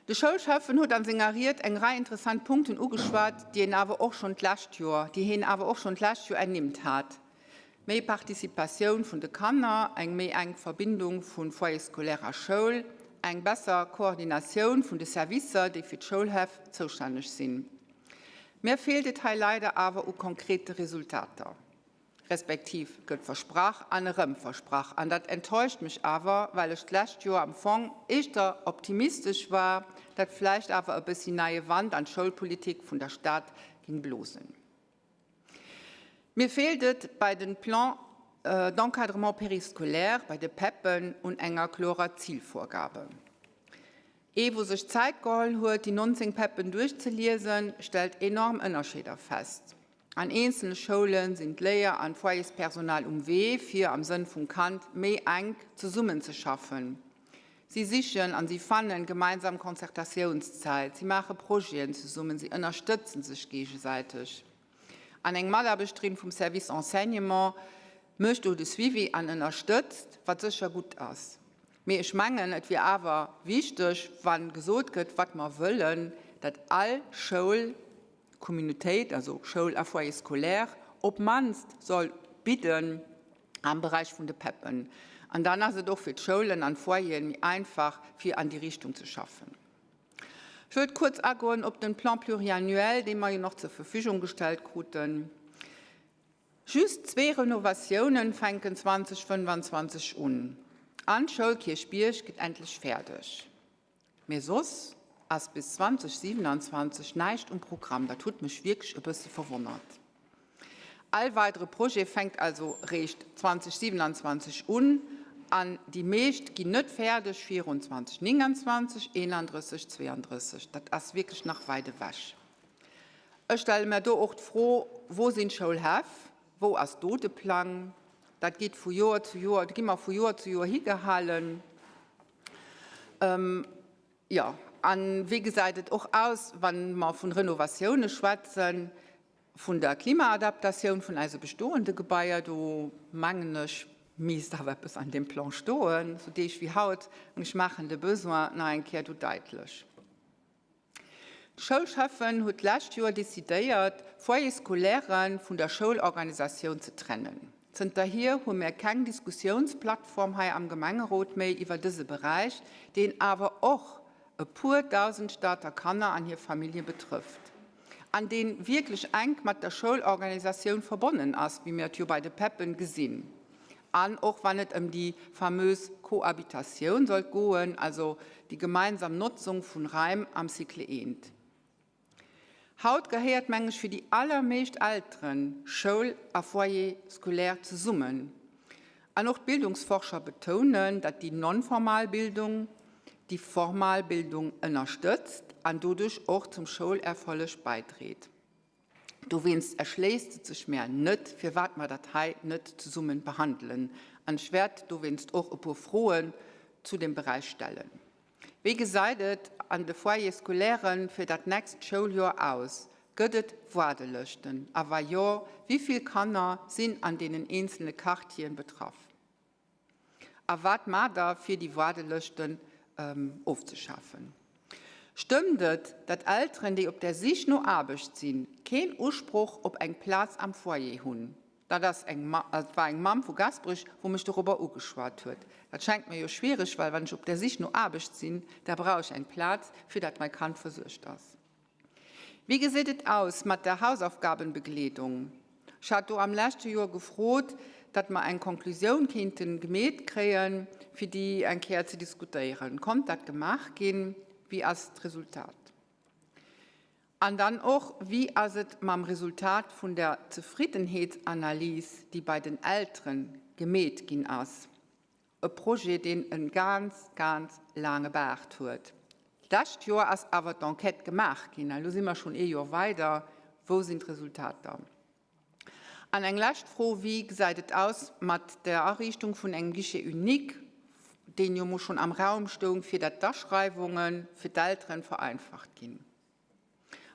De Schoulschäffen huet an senger Ried eng Rei interessant Punkten ugeschwat, déi een awer och schonn d'lescht Joer, déi heen awer och schonn d'lescht Joer ernimmt hat, méi Participatioun vun de Kanner, eng méi enk Verbindung vu Foyer scolaire a Schoul, eng besser Koordinatioun vun de Servicer, déi fir d'Schoulhäff zoustänneg sinn. Mir feelt et hei leider awer u konkrete Resultater. Respektiv gëtt versprach an erëm versprach. An dat enttäuscht mech awer, well ech d'lescht Joer am Fong éischter optimistesch war, dat vläicht awer e bëssi neie Wand an d'Schoulpolitik vun der Stad ging blosen. Mir feelt et bei de Plans d'encadrement périscolaire, bei de PEPen, un enger klorer Zilvorgabe. Ee wou sech Zäit geholl huet, déi 19 PEPen duerchzeliesen, stellt enorm Ënnerscheeder fest. An eenzele Schoule sinn d'Léier an d'Foyerspersonal um Wee, fir am Sënn vum Kand méi enk zesummenzeschaffen. Si sichen an si fannen gemeinsam Concertatiounszäit, si maache Projeten zesummen, si ënnerstëtzen sech géigesäiteg. An eng Mataarbechterin vum Service Enseignement mécht do de Suivi an ënnerstëtzt, wat sécher gutt ass. Mee ech mengen, et wier awer wichteg, wa gesot gëtt, wat mer wëllen, datt all Schoul, Communautéit, also Schoul a Foyer scolaire, op d'mannst soll bidden am Beräich vun de PEPen. An dann ass et och fir d'Schoulen an d'Foyeren méi einfach, fir an déi Richtung ze schaffen. Ech wëllt kuerz agoen op den Plan pluriannuel, dee mer jo nach zur Verfügung gestellt kruten. Just zwee Renovatiounen fänken 2025 un an d'Schoul Kierchbierg gëtt endlech fäerdeg. Mee soss ass bis 2027 näischt um Programm. Dat hutt mech wierklech e bëssi verwonnert. All weidere Projet fänkt also réischt 2027 un. An déi meescht ginn net fäerdeg virun 2029, 31, 32. Dat ass wierklech nach wäit ewech. Ech stelle mer do och d'Fro, Wou sinn d'Schoulhäff? Wou ass do de Plang? Dat geet vu Joer zu Joer, do gi mer vu Joer zu Joer higehalen. Jo, a wéi gesäit et och aus, wa mer vun Renovatioune schwätzen, vun der Klimaadaptatioun vun eise bestoende Gebaier? Do mengen ech, misst awer eppes an deem Plan stoen. Esou Deeg wéi haut, mech maachen de Besoin nach eng Kéier do daitlech. D'Schoulschäffen huet d'lescht Joer decidéiert, d'Foyers scolaires vun der Schoulorganisatioun ze trennen. Zënterhier hu mir keng Diskussiounsplattform hei am Gemengerot méi iwwer dëse Beräich, deen awer och e puer dausend Stater Kanner an hir Famillje betrëfft an dee wierklech enk mat der Schoulorganisatioun verbonnen ass, wéi mir et jo bei de PEPen gesinn. An och wann et ëm déi famös Cohabitatioun sollt goen, also déi gemeinsam Notzung vun Raim am Cycle eent. Haut gehéiert, meng ech, fir déi allermeescht Elteren Schoul a Foyer scolaire zesummen. An och d'Bildungsforscher betounen, datt déi non-formal Bildung déi formal Bildung ënnerstëtzt an doduerch och zum Schoulerfolleg bäidréit. Dowéinst erschléisst et sech mär net, firwat mer dat hei net zesummen behandelen. An ech wäert dowéinst och e puer Froen zu dem Beräich stellen. Wéi gesäit et an de Foyers scolairen fir dat nächst Schouljoer aus? Gëtt et Waardelëschten? A wa jo, wéi vill Kanner sinn an deenen eenzele Quartieren betraff? A wat maacht Der, fir déi Waardelëschten ofzeschafen? Stëmmt et, datt Elteren, déi op der Sich no Aarbecht sinn, keen Usproch op eng Plaz am Foyer hunn? Dat ass eng, dat war eng Mamm vu Gasperech, wou mech dorobber ugeschwat huet. Dat schengt mir jo schwiereg, well wann ech op der Sich no Aarbecht sinn, da brauch ech eng Plaz, fir datt mäi Kand versuergt ass. Wéi geséit et aus mat der Hausaufgabenbegleedung? Ech hat do am leschte Joer gefrot, datt mer eng Konklusioun kéinte gemeet kréien, fir déi eng Kéier ze diskutéieren. Konnt dat gemaach ginn? Wéi ass d'Resultat? An dann och, Wéi ass et mam Resultat vun der Zefriddenheetsanalys, déi bei den Eltere gemeet ginn ass? E Projet, deen e ganz, ganz laange Baart huet. D'lescht Joer ass awer d'Enquête gemaach ginn. Elo si mer schonn ee Joer weider. Wou sinn d'Resultater? An eng lescht Fro, Wéi gesäit et aus mat der Ariichtung vun engem Guichet unique, deen jo mol schonn am Raum stoung, fir dat d'Aschreiwunge fir d'Elteren vereinfacht ginn?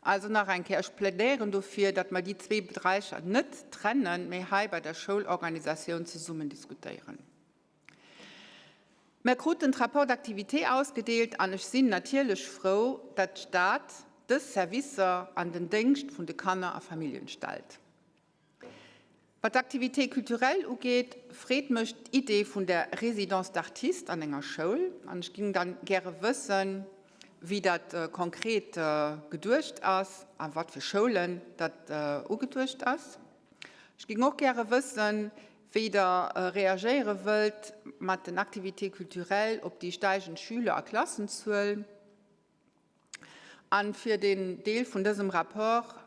Also nach eng Kéier, ech plädéieren dofir, datt mer déi zwee Beräicher net trennen, mee hei bei der Schoulorganisatioun zesummen diskutéieren. Mer kruten d'Rapports d'activité ausgedeelt an ech sinn natierlech frou, datt d'Stad dës Servicer an den Déngscht vun de Kanner a Familljen stellt. Wat d'Activités culturelles ugeet, freet mech d'Idee vun der Résidence d'artistes an enger Schoul an ech ging dann gäre wëssen, wéi dat konkret geduecht ass a wat fir Schoulen dat ugeduecht ass. Ech ging och gäre wëssen, wéi Der reagéiere wëllt mat den Activités culturelles op déi steigend Schüler a Klassenzuel. An fir den Deel vun dësem Rapport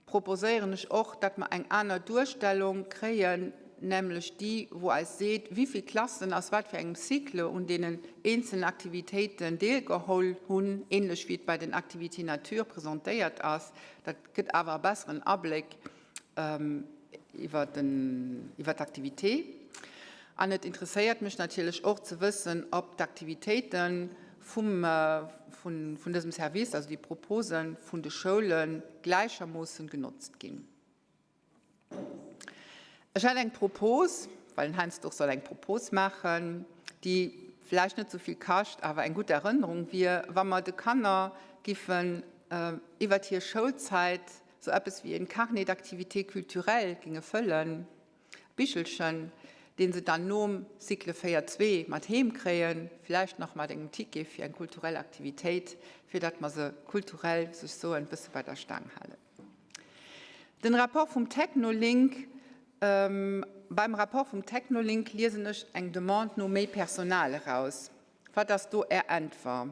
proposéieren ech och, datt mer eng aner Duerstellung kréien, nämlech déi, wou eis seet, wivill Klassen aus wat fir engem Cycle un deenen eenzelen Aktivitéiten deelgeholl hunn, ähnlech wéi et bei den Activités nature presentéiert ass. Dat gëtt awer e besseren Abléck iwwer d'Activité. An et interesséiert mech natierlech och ze wëssen, ob d'Aktivitéite vum, vun dësem Service, also déi Proposen vun de Schoule gläichermoossen genotzt ginn. Ech hätt eng Propos, well en heiansdo och soll eng Propos maachen, déi vläicht net esou vill kascht, awer eng gutt Erënnerung wier, wa mer de Kanner giffen iwwert hir Schoulzäit sou eppes wéi en Carnet d'activités culturelles ginge fëllen, Bichelchen, deen se dann nom Cycle 4 zwee mat heem kréien, vläicht nach mat engem Ticket fir eng kulturell Aktivitéit, fir datt mer se kulturell, sech soen, bësse bei der Staang halen. Den Rapport vum Technolink, Beim Rapport vum Technolink liesen ech eng Demande no méi Personal eraus. Wat ass do Är Äntwer?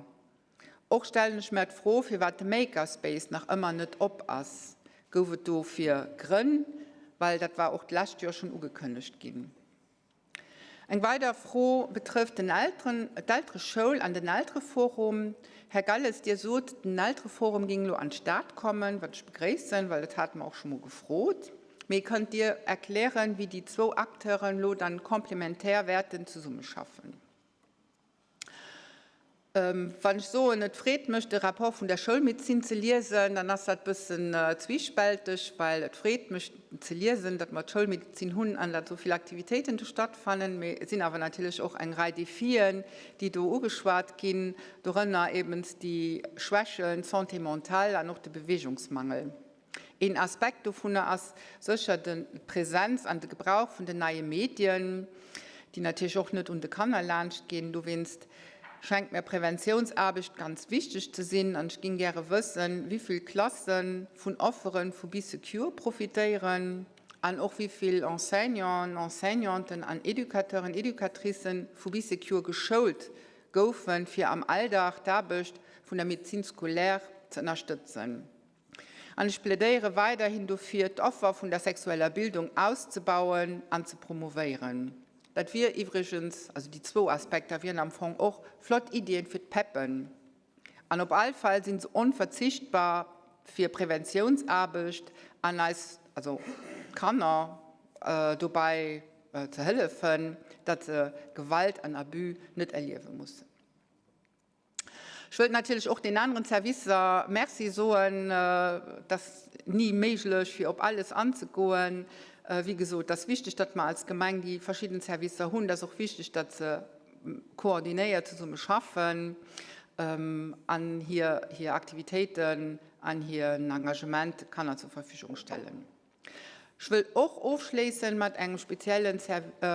Och stellen ech mär d'Fro, firwat de Makerspace nach ëmmer net op ass. Gouf et dofir Grënn? Well dat war och d'lescht Joer schonn ugekënnegt ginn. Eng weider Fro betrëfft den Elteren, d'Eltereschoul an den Eltereforum. Här Galles, Dir sot, den Eltereforum géing elo an d'Stad kommen, wat ech begréissen, well dat hate mer och scho mol gefrot. Mee kënnt Dir erklären, wéi déi zwou Acteuren elo dann complémentaire wäerten zesummeschaffen? Wann ech soen, et freet mech, de Rapport vun der Schoulmedezin ze liesen, dann ass dat e bëssen zwiespälteg, well et freet mech ze liesen, datt mer d'Schoulmedezin hunn an datt esou vill Aktivitéiten do stattfannen. Mee et sinn awer natierlech och eng Rei Defien, déi do ugeschwat ginn, dorënner eben déi Schwächen, d'Santé mentale an och de Beweegungsmangel. Een Aspekt dovunner ass sécher d'Präsenz an de Gebrauch vun den neie Medien, déi natierlech och net un de Kanner laanscht ginn. Dowéinst schengt mir Preventiounsaarbecht ganz wichteg ze sinn an ech géing gäre wëssen, wéi vill Klasse vun Offere vu Bee Secure profitéieren an och wéi vill Enseignanten, Enseignanten an Educateuren, Educatricen vu Bee Secure geschoult goufen, fir am Alldag d'Aarbecht vun der Médecine scolaire ze ënnerstëtzen. An ech plädéiere weiderhin dofir, d'Offer vun der sexueller Bildung auszebauen an ze promouvéieren. Dat wier iwwregens, also déi zwou Aspekter wieren am Fong och flott Iddien fir d'PEPen. An op all Fall si se onverzichtbar fir Preventiounsaarbecht an eis, also d'Kanner dobäi ze hëllefen, datt se Gewalt an Abus net erliewe mussen. Ech wëllt natierlech och den aneren Servicer Merci soen. Et ass ni méiglech, fir op alles anzegoen. Wéi gesot, et ass wichteg, datt mer als Gemeng déi verschidden Servicer hunn. Et ass och wichteg, datt se koordinéiert zesumme schaffen an hir Aktivitéiten an hiren Engagement de Kanner zur Verfügung stellen. Ech wëll och ofschléissen mat engem speziellen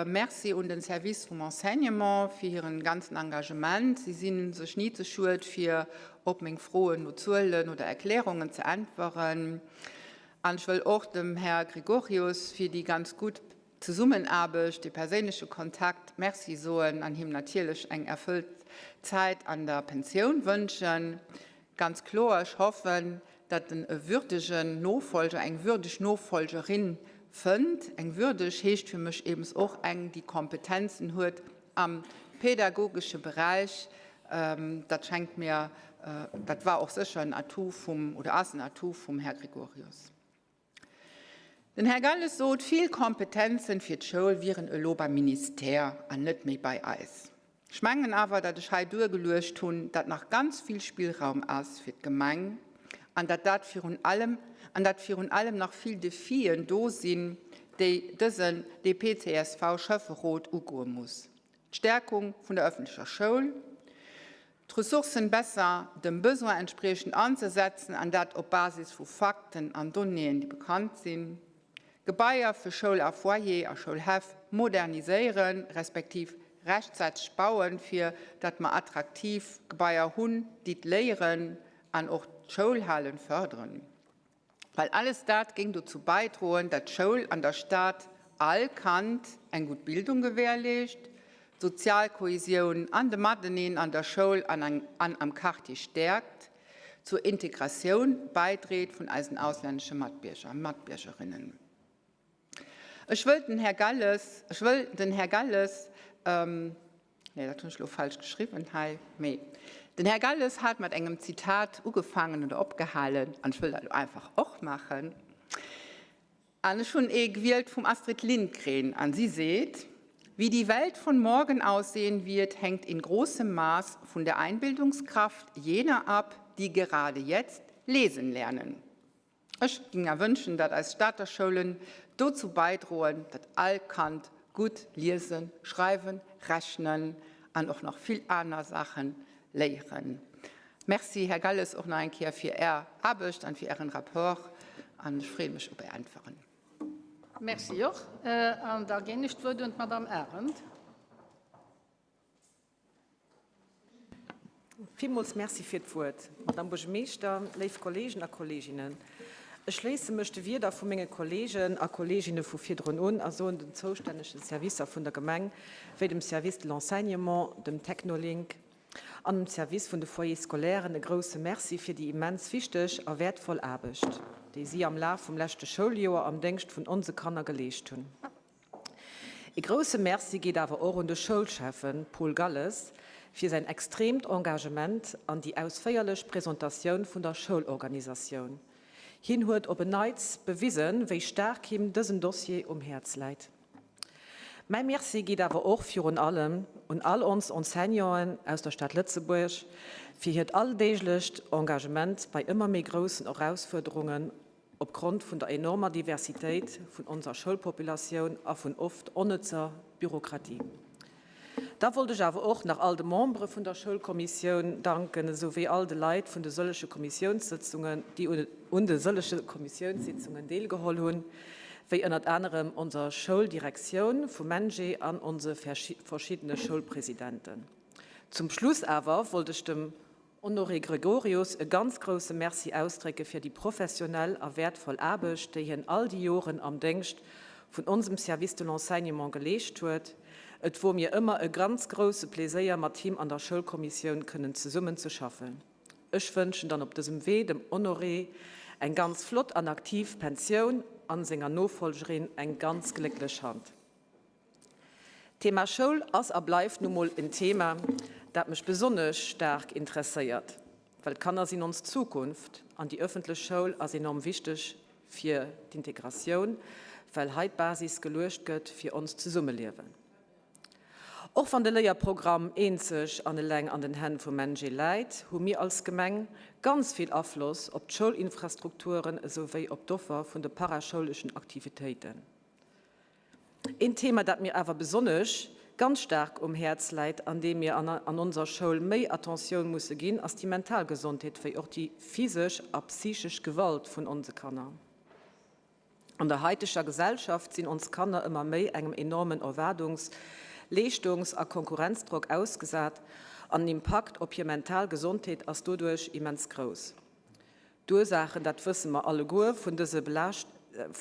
Merci un den Service vum Enseignement fir hiren ganzen Engagement. Si sinn sech ni ze schued fir op meng Froen no Zuelen oder Erklärungen ze äntweren. An ech wëll och dem Här Gregorius fir déi ganz gutt Zesummenaarbecht, de perséinleche Kontakt Merci soen an him natierlech eng erfëllt Zäit an der Pensioun wënschen. Ganz kloer, ech hoffen, datt en e würdegen Nofolger, eng würdeg Nofolgerin fënnt. Eng würdeg heescht fir mech eebens och eng, déi Kompetenzen huet am pädagogesche Beräich. Dat schenkt mir, dat war och sécher en Atout vum, oder ass en Atout vum Här Gregorius. Den Här Galles sot, vill Kompetenzen fir d'Schoul wieren elo beim Ministère an net méi bei eis. Ech mengen awer, datt ech hei duergeluecht hunn, datt nach ganz vill Spillraum ass fir d'Gemeng an datt dat virun allem, an datt virun allem nach vill Defien do sinn, déi dësen DP-CSV-Schäfferot ugoe muss. D'Stärkung vun der öffentlecher Schoul, d'Ressourcen besser dem Besoin entspriechend anzesetzen, an dat op Basis vu Fakten an Donnéeën, déi bekannt sinn, Gebaier fir Schoul a Foyer a Schoulhäff moderniséieren, respektiv rechtzäiteg bauen, fir datt mer attraktiv Gebaier hunn, déi d'Léieren an och d'Schoulhalen förderen. Well alles dat géing dozou bäidroen, dat d'Schoul an der Stad all Kand eng gutt Bildung gewährleescht, d'sozial Kohesioun an de Mateneen an der Schoul an am Quartier stäerkt, zur Integratioun bäidreet vun eisen auslännesche Matbierger a Matbiergerinnen. Ech wëll den Här Galles, ech wëll den Här Galles, nee, dat hunn ech elo falsch geschriwwen hei, mee den Här Galles hat mat engem Zitat ugefaangen oder opgehalen, an ech wëll dat elo einfach och maachen, an ech hunn ee gewielt vum Astrid Lindgren, an si seet, Wie die Welt von morgen aussehen wird, hängt in großem Maß von der Einbildungskraft jener ab, die gerade jetzt lesen lernen. Ech géing mer wënschen, datt eis Stater Schoulen dozou bäidroen, datt all Kand gutt liesen, schreiwen, rechnen an och nach vill aner Saache léieren. Merci, Här Galles, och nach eng Kéier fir Är Aarbecht an fir Ären Rapport an ech freeë mech op Är Äntweren. Merci och. An da ginn ech d'Wuert un d'Madame Arendt. Villmools Merci fir d'Wuert, Madame Buergermeeschter, léif Kolleegen a Kolleeginnen. Ech schléisse mech de Wierder vu menge Kolleegen a Kolleeginne vu virdrun un a soen den zoustännegen Servicer vun der Gemeng, wéi dem Service de l'enseignement, dem Technolink an dem Service vun de Foyers scolairen e grouse Merci fir déi immens wichteg a wäertvoll Aarbecht, déi si am Laf vum leschte Schouljoer am Déngscht vun onse Kanner geleescht hunn. E grousse Merci geet awer och un de Schoulschäffen Paul Galles fir säin extreemt Engagement an déi ausféierlech Presentatioun vun der Schoulorganisatioun. Hien huet op en Neits bewisen, wéi staark him dësen Dossier um Häerz läit. Mäi Merci geet awer och virun allem un all ons Enseignanten aus der Stad Lëtzebuerg fir hiert alldeeglecht Engagement bei ëmmer méi groussen Erausfuerderungen opgrond vun der enormer Diversitéit vun onser Schoulpopulatioun a vun oft onnëtzer Bürokratie. Da wollt ech awer och nach all de Membere vun der Schoulkommissioun danken, esou wéi all de Leit vun de sëllege Kommissiounssëtzungen, déi un de sëllege Kommissiounssitzungen deelgeholl hunn, wéi ënnert anerem onser Schouldirektioun vum MENJE an onse verschiddene Schoulpresidenten. Zum Schluss awer wollt ech dem Honoré Gregorius e ganz grousse Merci ausdrécke fir déi professionell a wäertvoll Aarbecht, déi hien all déi Joren am Déngscht vun onsem Service de l'enseignement geleescht huet. Et wor mir ëmmer e ganz grousse Pleséier mat him an der Schoulkommissioun kënnen zesummen ze schaffen. Ech wënschen dann op dësem Wee dem Honoré eng ganz flott an aktiv Pensioun an senger Nofolgerin eng ganz glécklech Hand. D'Thema Schoul ass a bleift nu mol en Thema, dat mech besonnesch staark interesséiert, well d'Kanner sinn ons Zukunft an déi ëffentlech Schoul ass enorm wichteg fir d'Integratioun, well hei d'Basis geluecht gëtt fir onst Zesummeliewen. Och wann de Léierprogramm eenzeg an eleng an den Hänn vum MENJE läit, hu mir als Gemeng ganz vill Afloss op d'Schoulinfrastrukturen esouwéi op d'Offer vun de paraschouleschen Aktivitéiten. Een Thema, dat mir awer besonnesch ganz staark um Häerz läit an deem mir an onser Schoul méi Attentioun musse ginn, ass déi mental Gesondheet wéi och déi physesch a psychesch Gewalt vun onse Kanner. An der haiteger Gesellschaft sinn ons Kanner ëmmer méi engem enormen Erwaardungs-, Leeschtungs a Konkurrenzdrock ausgesat an den Impakt op hir mental Gesondheet ass doduerch immens grouss. D'Ursaachen, dat wësse mer alleguer, vun dëse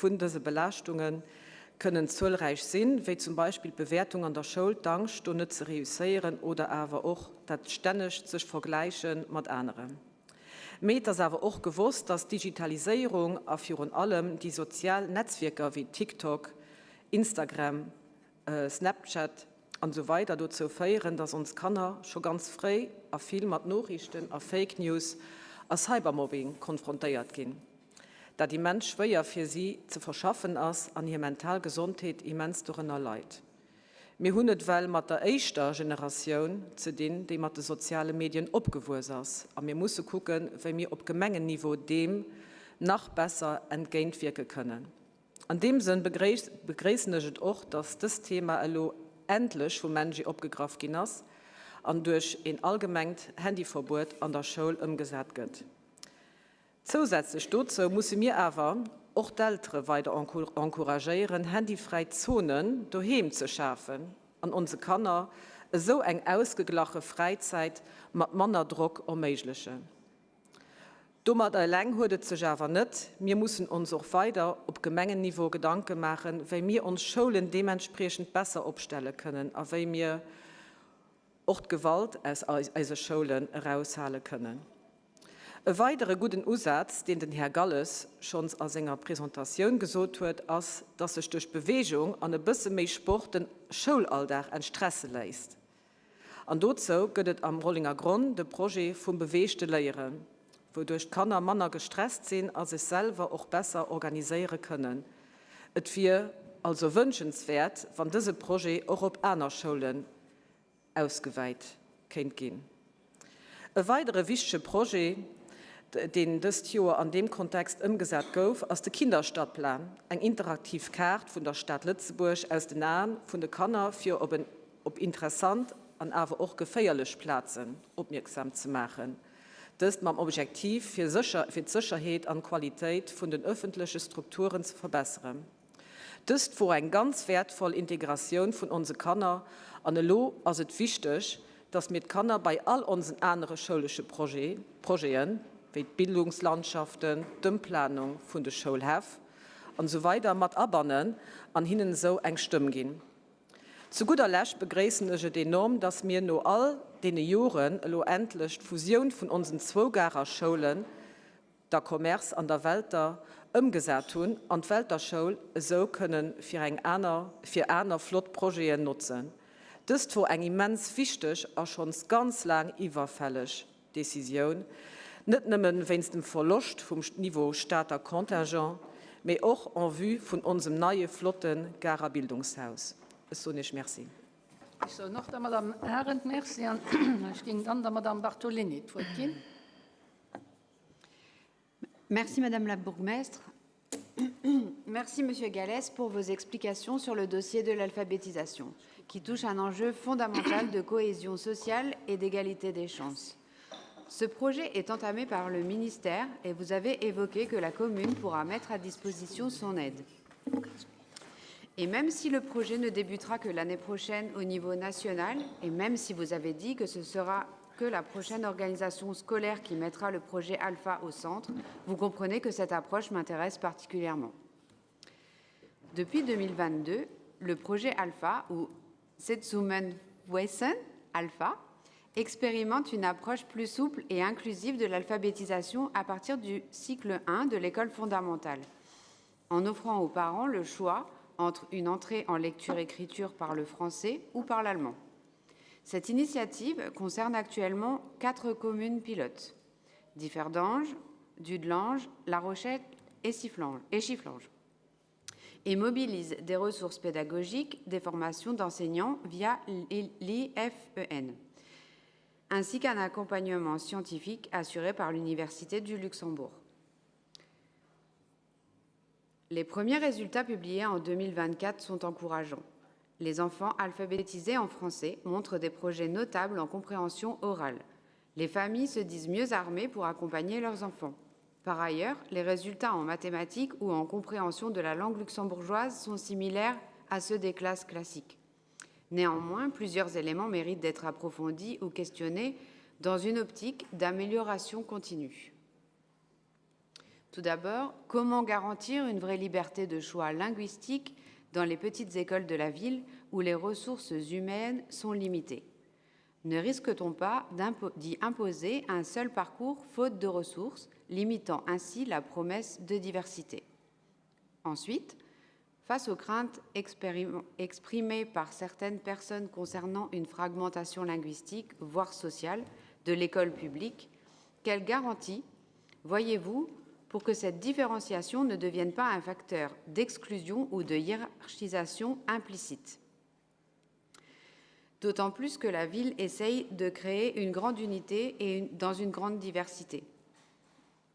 vun dëse Belaaschtunge kënnen zuelräich sinn, wéi zum Beispill d'Bewäertung an der Schoul, d'Angscht, do net ze reusséieren oder awer och dat stännegt sech vergläiche mat aneren. Mee et ass awer och gewosst, dass d'Digitaliséierung a virun allem déi sozial Netzwierker wéi TikTok, Instagram, Snapchat an esou weider dozou féieren, dass ons Kanner scho ganz fréi a vill mat Noriichten a Fake News a Cybermobbing konfrontéiert ginn, dat immens schwéier fir si ze verschaffen ass an hir mental Gesondheet immens dorënner leit. Mir hunn et well mat der éischter Generatioun ze dinn, déi mat de soziale Medien opgewuess ass a mir musse kucken, wéi mir op Gemengenniveau deem nach besser entgéintwierke kënnen. An deem Sënn begréissen ech et och, dass dëst Thema elo endlech vum MENJE opgegraff ginn ass an duerch een allgemengt Handyverbuet an der Schoul ëmgesat gëtt. Zousätzlech dozou musse mir awer och d'Eltere weider encouragéieren, handyfräi Zonen doheem ze schafen an onse Kanner esou eng ausgeglache Fräizäit mat manner Drock erméiglechen. Domadder eleng huet et sech awer net. Mir mussen ons och weider op Gemengenniveau Gedanke maachen, wéi mir ons Schoulen deementspriechend besser opstelle kënnen a wéi mir och d'Gewalt aus eise Schoulen eraushale kënnen. E weidere gudden Usaz, deen den Här Galles schonns a senger Presentatioun gesot huet, ass, dass sech duerch Bewegung an e bësse méi Sport den Schoulalldag entstresse léisst. An dozou gëtt et am Rollinger Gronn de Projet vum beweegte Léieren, wouduerch d'Kanner manner gestresst sinn a sech selwer och besser organiséiere kënnen. Et wier also wënschenswäert, wann dëse Projet och op aner Schoulen ausgewäit kéint ginn. E weidere wichtege Projet, deen dëst Joer an deem Kontext ëmgesat gouf, ass de Kinderstadplan, eng interaktiv Kaart vun der Stad Lëtzebuerg aus den Aen vun de Kanner, fir op en op interessant an awer och geféierlech Plazen opmierksam ze maachen, dëst mam Objektiv fir fir d'Sécherheet an d'Qualitéit vun den ëffentleche Strukturen ze verbesseren. Dëst wor eng ganz wäertvoll Integratioun vun onse Kanner an elo ass et wichteg, dass mir d'Kanner bei all onsen anere schoulesche Projeten, wéi d'Bildungslandschaften, d'Ëmplanung vun de Schoulhäff an esou weider mat abannen an hinnen esou eng Stëmm ginn. Zu gudder Lescht begréissen ech et enorm, dass mir no all deene Joren elo endlech d'Fusioun vun onsen zwou Garer Schoulen, der Commerce an der Welter, ëmgesat hunn an d'Welter Schoul esou kënne fir eng aner fir aner flott Projeten notzen. Dëst wor eng immens wichteg a schonns ganz laang iwwerfälleg Decisioun, net nëmmen wéinst dem Verloscht vum Niveau Stater Contingent, mee och en vue vun onsem neie flotte Garer Bildungshaus. Ech soen Iech Merci. Ech soen och der Madame Arendt Merci an ech géing dann der Madame Bartolini d'Wuert ginn. Merci Madame la bourgmestre. Merci Monsieur Gallès pour vos explications sur le dossier de l'alphabétisation, qui touche un enjeu fondamental de cohésion sociale et d'égalité des chances. Ce projet est entamé par le ministère et vous avez évoqué que la commune pourra mettre à disposition son aide. Et même si le projet ne débutera que l'année prochaine au niveau national, et même si vous avez dit que ce sera que la prochaine organisation scolaire qui mettra le projet Alpha au centre, vous comprenez que cette approche m'intéresse particulièrement. Depuis 2022, le projet Alpha, ou Setsumen Wesen Alpha, expérimente une approche plus souple et inclusive de l'alphabétisation à partir du cycle 1 de l'école fondamentale, en offrant aux parents le choix entre une entrée en lecture-écriture par le français ou par l'allemand. Cette initiative concerne actuellement quatre communes pilotes Differdange, Dudelange, La Rochette et Chifflange et mobilise des ressources pédagogiques, des formations d'enseignants via l'IFEN, ainsi qu'un accompagnement scientifique assuré par l'Université du Luxembourg. Les premiers résultats publiés en 2024 sont encourageants. Les enfants alphabétisés en français montrent des projets notables en compréhension orale. Les familles se disent mieux armées pour accompagner leurs enfants. Par ailleurs, les résultats en mathématiques ou en compréhension de la langue luxembourgeoise sont similaires à ceux des classes classiques. Néanmoins, plusieurs éléments méritent d'être approfondis ou questionnés dans une optique d'amélioration continue. Tout d'abord, comment garantir une vraie liberté de choix linguistique dans les petites écoles de la ville où les ressources humaines sont limitées Ne risque-t-on pas d'y imposer un seul parcours faute de ressources, limitant ainsi la promesse de diversité Ensuite, face aux craintes exprimées par certaines personnes concernant une fragmentation linguistique, voire sociale, de l'école publique, quelle garantie voyez-vous pour que cette différenciation ne devienne pas un facteur d'exclusion ou de hiérarchisation implicite. D'autant plus que la ville essaye de créer une grande unité et une, dans une grande diversité.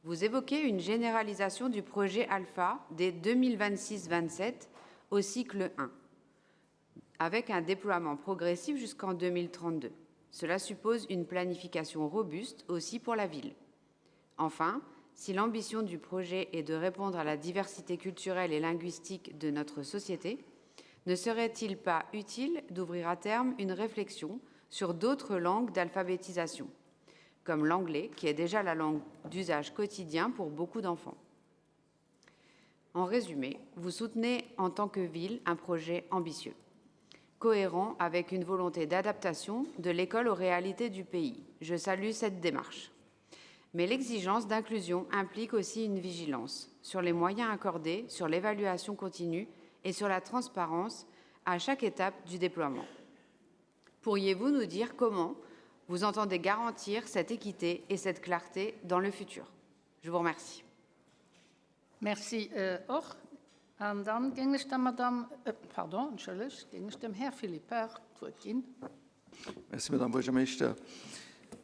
Vous évoquez une généralisation du projet Alpha dès 2026-27 au cycle 1, avec un déploiement progressif jusqu'en 2032. Cela suppose une planification robuste aussi pour la ville. Enfin, si l'ambition du projet est de répondre à la diversité culturelle et linguistique de notre société, ne serait-il pas utile d'ouvrir à terme une réflexion sur d'autres langues d'alphabétisation, comme l'anglais, qui est déjà la langue d'usage quotidien pour beaucoup d'enfants En résumé, vous soutenez en tant que ville un projet ambitieux, cohérent avec une volonté d'adaptation de l'école aux réalités du pays. Je salue cette démarche. Mais l'exigence d'inclusion implique aussi une vigilance sur les moyens accordés, sur l'évaluation continue et sur la transparence à chaque étape du déploiement. Pourriez-vous nous dire comment vous entendez garantir cette équité et cette clarté dans le futur Je vous remercie. Merci äh, och. An dann géing ech der Madame, äh, pardon, entschëllegt, géing ech dem Här Philippart d'Wuert ginn. Merci, Madame Buergermeeschter.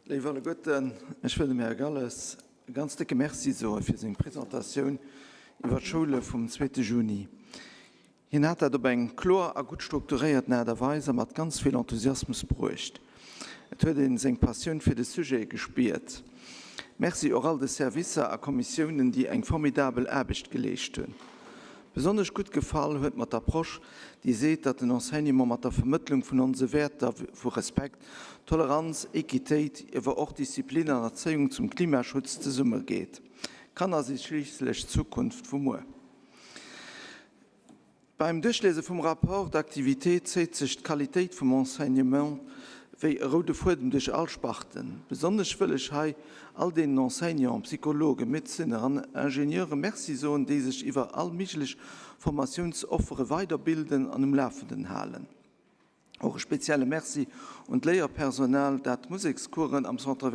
Léif alleguerten, ech wëll dem Här Galles e ganz décke Merci soe fir seng Presentatioun iwwer d'Schoule vum zweete Juni. Hien hat dat op eng kloer a gutt strukturéierten Aart a Weis a mat ganz vill Enthusiasmus bruecht. Et huet een seng Passioun fir de Sujet gespiert. Merci och all de Servicer a Kommissiounen, déi eng formidabel Aarbecht geleescht hunn. Besonnesch gutt gefall huet mer d'Approche, déi seet, datt den Enseignement mat der Vermëttlung vun onse Wäerter vu Respekt, Toleranz, Equitéit, iewer och Disziplin an Erzéiung zum Klimaschutz zesummegeet. Kanner si schliisslech d'Zukunft vu muer. Beim Duerchliese vum Rapport d'activité zéit sech d'Qualitéit vum Enseignement. wéi e roude Fuedem duerch all Sparten. Besonnesch wëll ech hei all deenen Enseignanten, Psychologen, Medezinner an Ingenieure Merci soen, déi sech iwwer all méiglech Formatiounsoffere weiderbilden an um Lafenden halen. Och e spezielle Merci un d'Léierpersonal, dat d'Musekscoursen am Centre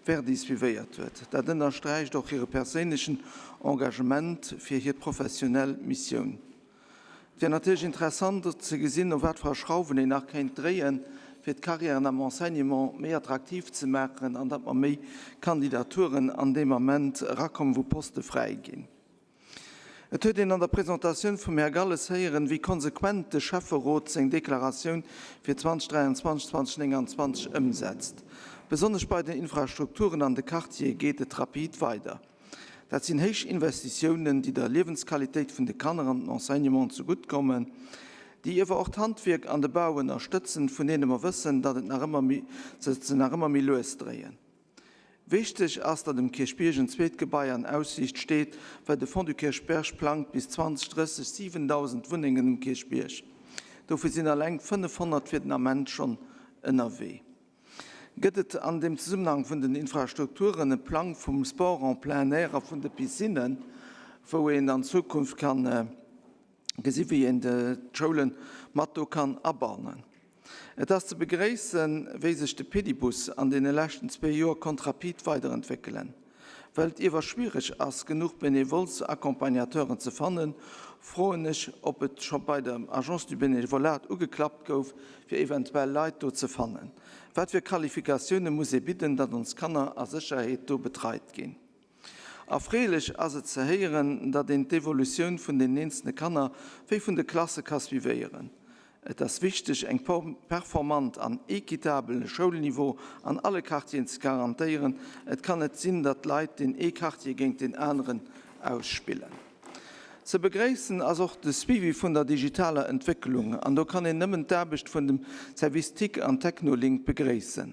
Verdi suivéiert huet. Dat ënnersträicht och hire perséinlechen Engagement fir hir professionell Missioun. Et wär natierlech interessant ze gesinn, u wat fir Schrauwen een nach kéint dréien, fir d'Carrièren am Enseignement méi attraktiv ze maachen an datt mer méi Kandidaturen an deem Ament erakommen, wou Poste fräi ginn. Et huet een an der Presentatioun vum Här Galles héieren, wéi konsequent de Schäfferot seng Deklaratioun fir 2023, 2029 ëmsetzt. Besonnesch bei den Infrastrukturen an de Quartiere geet et rapid weider. Dat sinn héich Investitiounen, déi der Liewensqualitéit vun de Kanner an den Enseignement zegutt kommen, déi iewer och d'Handwierk an de Bau ënnerstëtzen, vun deene mer wëssen, datt et nach ëmmer méi, datt se nach ëmmer méi lues dréien. Wichteg ass, datt um Kierchbierg en zweet Gebai an Aussiicht steet, well de Fonds du Kirchberg plangt bis 2030 7.000 Wunnengen um Kierchbierg. Dovu sinn eleng 500 fir den Ament schonn ënnerwee. Gëtt et an deem Zesummenhang vun den Infrastrukturen e Plang vum Sport en plein air a vun de Piscinnen, wou een an Zukunft ka gesi wéi een d'Schoule mat do kann abannen? Et ass ze begréissen, wéi sech de Pedibus an deene leschten zwee Joer konnt rapid weiderentwéckelen. Well et iewer schwiereg ass, genuch Bénévoles Accompagnateuren ze fannen, froen ech, ob et scho bei der Agence du Bénévolat ugeklappt gouf, fir eventuell Leit do ze fannen. Wat fir Qualifikatioune muss ee bidden, datt ons Kanner a Sécherheet do betreit ginn? Erfreelech ass et ze héieren, datt een d'Evolutioun vun den eenzelne Kanner wéi vun de Klasse ka suivéieren. Et ass wichteg, eng performant an équitabele Schoulniveau an alle Quartieren ze garantéieren. Et kann net sinn, datt d'Leit deen ee Quartier géint deen aneren ausspillen. Ze begréissen ass och de Suivi vun der digitaler Entwécklung, an do kann een nëmmen d'Aarbecht vun dem Service tic an Technolink begréissen.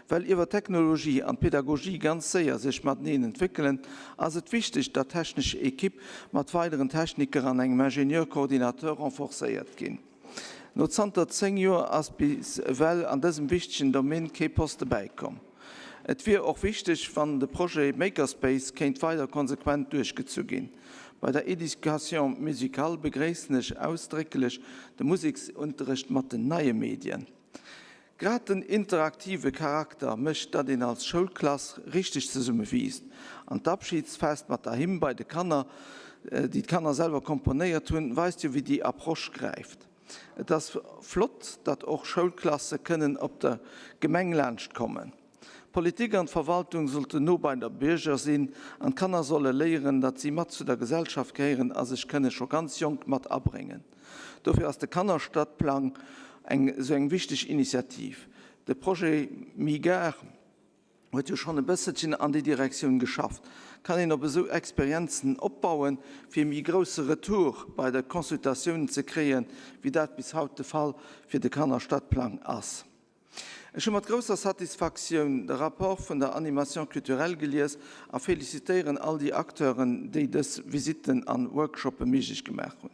Well iewer d'Technologie an d'Pedagogie ganz séier sech mateneen entwéckelen, ass et wichteg, datt d'technesch Equipe mat weideren Techniker an engem Ingenieur-Coordinateur renforcéiert ginn. No zanter 10 Joer ass bis ewell an dësem wichtegen Domaine kee Poste bäikomm. Et wier och wichteg, wann de Projet Makerspace kéint weider konsequent duerchgezu ginn. Bei der Éducation musicale begréissen ech ausdrécklech de Museksunterrecht mat den neie Medien. Grad den interaktive Charakter mécht, datt een als Schoulklass richteg zesumme wiisst. An d'Abschidsfest mat der Hymn bei de Kanner, déi d'Kanner selwer komponéiert hunn, weist jo wéi déi Approche gräift. Et ass flott, datt och Schoulklasse kënnen op der Gemeng laanscht kommen. D'Politik an d'Verwaltung sollten no bei der Bierger sinn an d'Kanner solle léieren, datt si mat zu der Gesellschaft gehéieren a sech kënne scho ganz jonk mat abréngen. Dofir ass de Kannerstadplang eng esou eng wichteg Initiativ. De Projet MiGare huet jo schonn e bësselchen an déi Direktioun geschafft. Kann een op esou Experienzen opbauen, fir e méi grousse Retour bei de Consultatiounen ze kréien, wéi dat bis haut de Fall fir de Kannerstadplang ass? Ech hu mat grousser Satisfaktioun de Rapport vun der Animation culturelle gelies a felicitéieren all déi Acteuren, déi dës Visitten an Workshoppe méiglech gemaach hunn.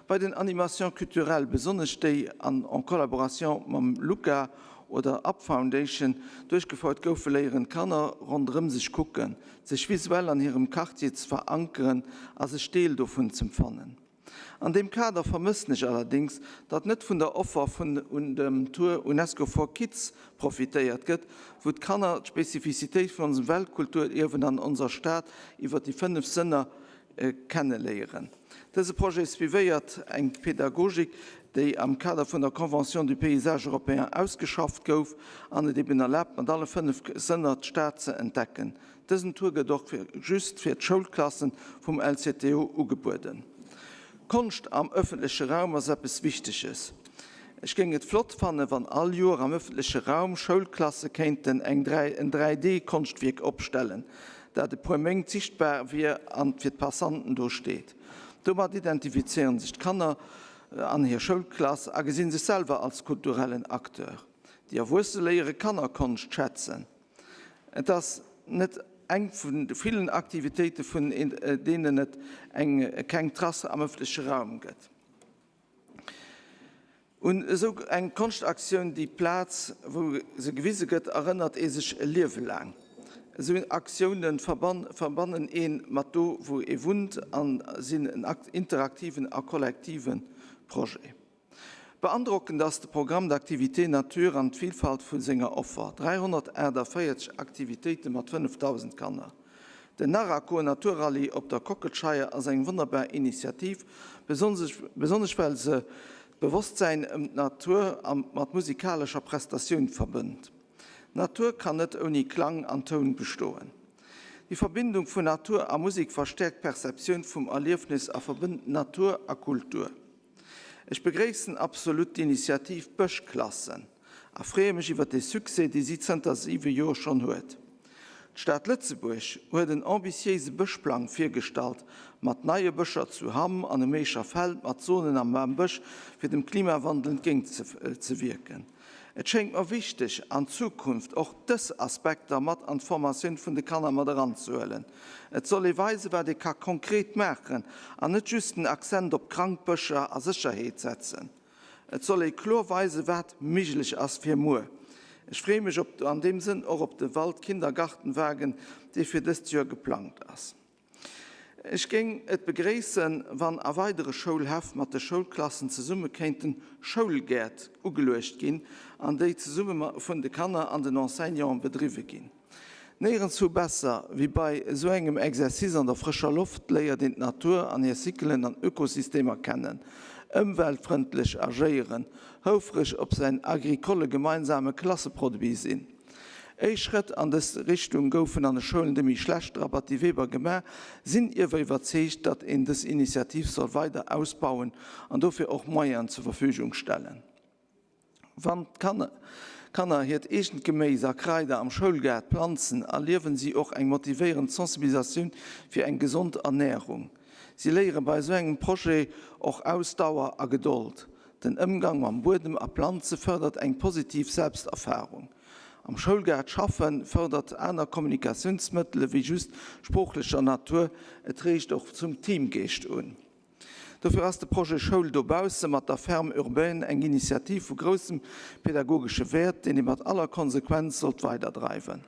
Bei den Animations culturelles, besonnesch déi an en collaboration mam LUCA oder Up Foundation duerchgefouert goufe, léieren d'Kanner ronderëm sech kucken, sech visuell an hirem Quartier ze verankeren a sech Deel dovun z'empfannen. An deem Kader vermëssen ech allerdéngs, datt net vun der Offer vun dem Tour UNESCO for Kids profitéiert gëtt, wou d'Kanner d'Spezifizitéit vun onsem Weltkulturierwen an onser Stad iwwer déi 5 Sënner kenneléieren. Dëse Projet suivéiert eng Pädagogik, déi am Kader vun der Convention du paysage européen ausgeschafft gouf an et eben erlaabt, mat alle 5 Sënner d'Stad ze entdecken. Dësen Tour gëtt och just fir d'Schoulklassen vum LCTO ugebueden. Konscht am ëffentleche Raum ass eppes Wichteges. Ech géing et flott fannen, wann all Joer am ëffentleche Raum Schoulklasse kéinten eng en 3D-Konschtwierk opstellen, dat e puer Méint sichtbar wier an fir d'Passanten do steet. Domat identifizéieren sech d'Kanner an hir Schoulklass a gesinn sech selwer als kulturellen Acteur. Déi Erwuesse léiere Kannerkonscht schätzen. Et ass net eng vun de villen Aktivitéite vun deenen et eng keng Trace am ëffentleche Raum gëtt. Un esou eng Konschtaktioun, déi d'Plaz, wou se gewise gëtt, erënnert ee sech e Liewe laang. Esou Aktioune verbannen ee mat do, wou ee wunnt a sinn en interaktiven a kollektive Projet. Beandrockend ass de Programme d'activités nature an d'Vilfalt vu senger Offer, 348 Aktivitéite mat 5.000 Kanner. Den Narraco Naturrallye op der Kockelscheier ass eng wonnerbar Initiativ, besonnesch well se d'Bewosstsäin ëm d'Natur mat musikalescher Prestatioun verbënnt. D'Natur kann net ouni Klang an Toun bestoen. Déi Verbindung vun Natur a Musek verstäerkt d'Perceptioun vum Erliefnis a verbënnt Natur a Kultur. Ech begréissen absolut d'Initiativ Bëschklassen a freeë mech iwwer de Succès, dee si zënter siwe Joer schonn huet. D'Stad Lëtzebuerg huet en ambitiéise Bëschplang virgestallt, mat neie Bëscher zu Hamm an um Eecher Feld, mat Zonen am Bambësch, fir dem Klimawandel entgéint ze wierken. Et schéngt mer wichteg, an Zukunft och dës Aspekter mat an d'Formatioun vun de Kanner mat eranzehuelen. Et soll ee weisen, wat ee ka konkret maachen an net just den Accent op krank Bëscher a Sécherheet setzen. Et soll ee kloer weisen, wat méiglech ass fir muer. Ech freeë mech op an deem Sënn och op de Waldkindergartenwagen, dee fir dëst Joer geplangt ass. Ech géing et begréissen, wann a weidere Schoulhäff mat de Schoulklassen zesumme kéinten Schoulgäert ugeluecht ginn an déi zesumme vun de Kanner an den Enseignanten bedriwwe ginn. Néierenswou besser wéi bei esou engem Exercice an der frëscher Loft léiert een d'Natur an hir Cyclen an Ökosystemer kennen, ëmweltfrëndlech agéieren, houfreg op säin agricole gemeinsame Klasseproduit sinn. Éischt Schrëtt an dës Richtung goufen an de Schoulen Demy Schlechter a Batty Weber gemaach, sinn iewer iwwerzeegt, datt een dës Initiativ soll weider ausbauen an dofir och Moyenen zur Verfügung stellen. Wann d'Kanner hiert eegent Geméis a Kraider am Schoulgaart planzen, erliewen si och eng motivéierend Sensibilisatioun fir eng gesond Ernärung. Si léiere bei esou engem Projet och Ausdauer a Gedold. Den Ëmgang mam Buedem a Planze fërdert eng positiv Selbsterfarung. Am Schoulgaart schaffe fërdert aner Kommunikatiounsmëttele wéi just sproochlecher Natur, et reegt och zum Teamgeescht un. Dofir ass de Projet Schoul dobausse mat der Ferme urbaine eng Initiativ vu groussem pädagogesche Wäert, deen ee mat aller Konsequenz sollt weiderdreiwen.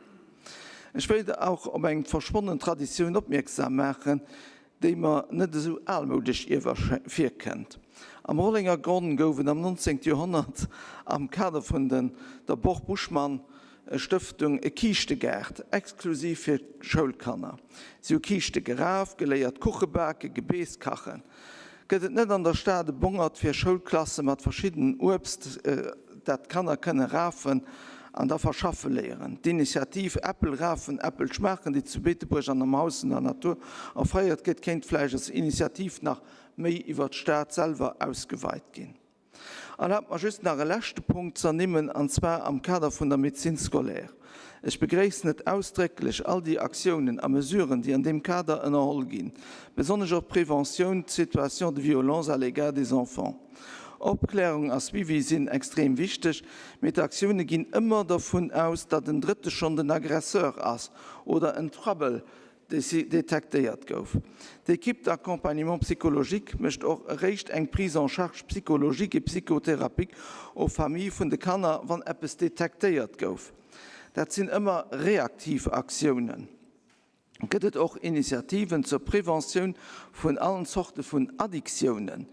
Ech wéilt och op eng verschwonnen Traditioun opmierksam maachen, déi mer net esou almoudesch iewer virkënnt. Am Rollenger Gronn gouf et am 19. Joerhonnert am Kader vun den der Boch-Buschmann Stëftung e Kiischtegaart, exklusiv fir Schoulkanner. Si hu Kiischte geraf, geléiert Kuche baken, Gebeess kachen. Gëtt et net an der Stad e Bongert fir Schoulklasse mat verschiddenem Uebst, dat d'Kanner kënne rafen an da verschaffe léieren? D'Initiativ Äppel rafen, Äppel schmaachen, déi zu Beetebuerg an am Haus vun der Natur offréiert gëtt, kéint vläicht als Initiativ nach méi iwwer d'Stad selwer ausgeweit ginn. Erlaabt mer just nach e leschte Punkt z'ernimmen, an zwar am Kader vun der Médecine scolaire. Ech begréissen et ausdrécklech, all déi Aktiounen a Mesuren, déi an deem Kader ënnerholl ginn, besonnesch och d'Prévention de situations de violence à l'égard des enfants. Opklärung a Suivi sinn extrem wichteg, mee d'Aktioune ginn ëmmer dervun aus, datt en Drëtte schonn den Aggresseur ass oder en Trouble detektéiert gouf. D'Équipe d'accompagnement psychologique mécht och eréischt eng Prise en charge psychologique et psychothérapique aux familles vun de Kanner, wann eppes detektéiert gouf. Dat sinn ëmmer reaktiv Aktiounen. Gëtt et och Initiativen zur Preventioun vun allen Zorte vun Addictiounen?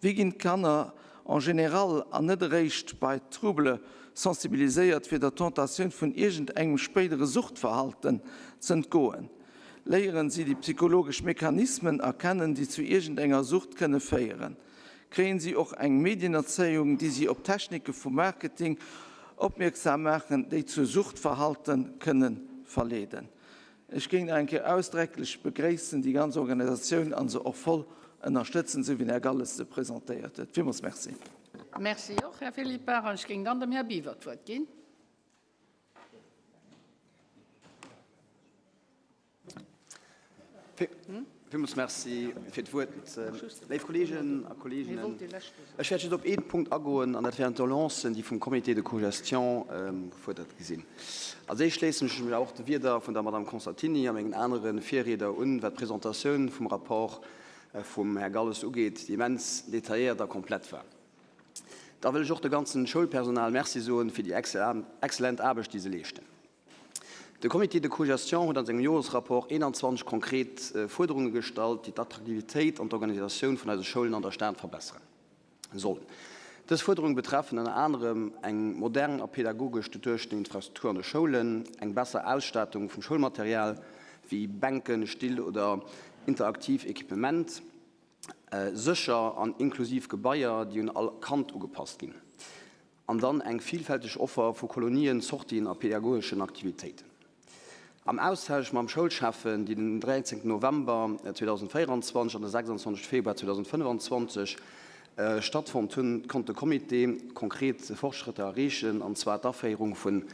Wéi ginn d'Kanner en général an net eréischt bei Trouble sensibiliséiert, fir der Tentatioun vun iergend engem spéidere Suchtverhalten z'entgoen? Léieren si déi psychologesch Mechanismen erkennen, déi zu iergend enger Sucht kënne féieren? Kréien si och eng Medienerzéiung, déi si op Technike vum Marketing opmierksam maachen, déi zu Suchtverhalte kënne verleeden? Ech géing nach eng Kéier ausdrecklech begréissen déi ganz Organisatioun a se och voll ënnerstëtzen, esou wéi den Här Galles se presentéiert huet. Villmools Merci. Merci och, Här Philippart. An ech géing dann dem Här Biwer d'Wuert ginn. Villmools Merci fir d'Wuert. Léif Kolleegen a Kolleeginnen, ech wäert just op ee Punkt agoen, an dat wären d'Doleancen, déi vum Comité de cogestion gefuerdert gi sinn. Als éischt schléissen ech mech och de Wierder vun der Madame Constantini a mengen anere Virrieder un, wat d'Presentatioun vum Rapport vum Här Galles ugeet, déi immens detailléiert a komplett war. Da wëll ech och de ganzen Schoulpersonal Merci soen fir déi excellent Aarbecht, déi se leeschten. De Comité de cogestion huet an sengem Joresrapport 21 konkret Fuerderunge gestallt, déi d'Attraktivitéit an d'Organisatioun vun eise Schoulen an der Stad verbessere sollen. Dës Fuerderunge betreffen ënner anerem eng modern a pedagogesch duerduechten Infrastruktur an de Schoulen, eng besser Ausstatung vum Schoulmaterial, wéi Bänken, Still oder interaktiv Equipement, sécher an inklusiv Gebaier, déi un all Kand ugepasst ginn, an dann eng vielfälteg Offer vu Kolonien, Sortien a pedagogeschen Aktivitéiten. Am Austausch mam Schoulschäffen, déi den 13 November 2024 an de 26 Februar 2025 stattfonnt hunn, konnt de Comité konkret Fortschrëtter erreechen, an zwar d'Aféierung vun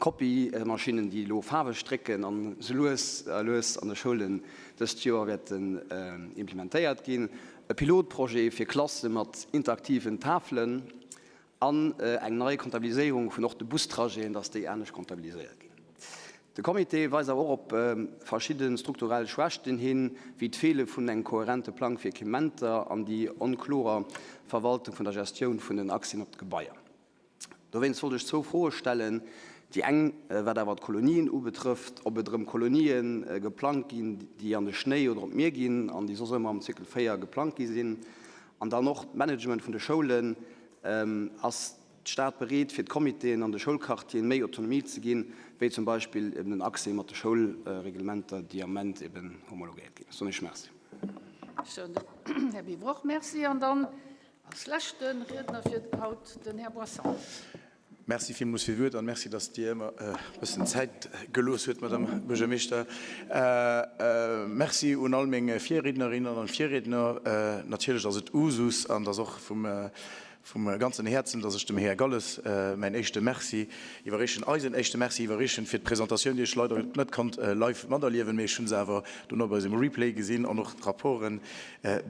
Copy-Maschinnen, déi elo faarweg drécken an sou lues a lues an de Schoulen dëst Joer wäerten implementéiert ginn, e Pilotprojet fir Klasse mat interaktiven Tafelen an eng nei Comptabiliséierung vun och de Bustrajeten, dass déi anescht comptabiliséiert ginn. De Comité weist awer och op verschidde strukturell Schwächten hin, wéi d'Feele vun engem kohärente Plang fir Equipementer an déi onklorer Verwaltung vun der Gestioun vun den Accèsen op d'Gebaier. Dowéinst wollt ech zwou Froe stellen. Déi eng, wat awer d'Kolonien ubetrëfft, ob et erëm Kolonie geplangt ginn, déi an de Schnéi oder op d'Mier ginn an déi soss ëmmer am Cycle 4 geplangt gi sinn. An dann och d'Management vun de Schoulen. Ass d'Stad bereet, fir d'Comitéen an de Schoulquartieren méi Autonomie ze ginn, wéi zum Beispill eben den Accès mat de Schoulreglementer, déi am Moment eben homologéiert ginn? Soen ech Merci. Ech soen dem Här Biwer och Merci. An dann Als leschte Riedner fir haut den Här Boisson. Merci villmools fir d'Wuert an merci, dass Dir ëmmer e bëssen Zäit gelooss huet, Madame Buergermeeschter. Merci un all meng Virriednerinnen an Virriedner. Natierlech ass et Usus an et ass och vum vum ganzen Häerzen, dass ech dem Här Galles mäin éischte Merci iwwerreechen, eisen éischte Merci iwwerreechen fir d'Presentatioun, déi ech leider net konnt live materliewen, mee ech hu se awer dono bei eisem Replay gesinn an och d'Rapporten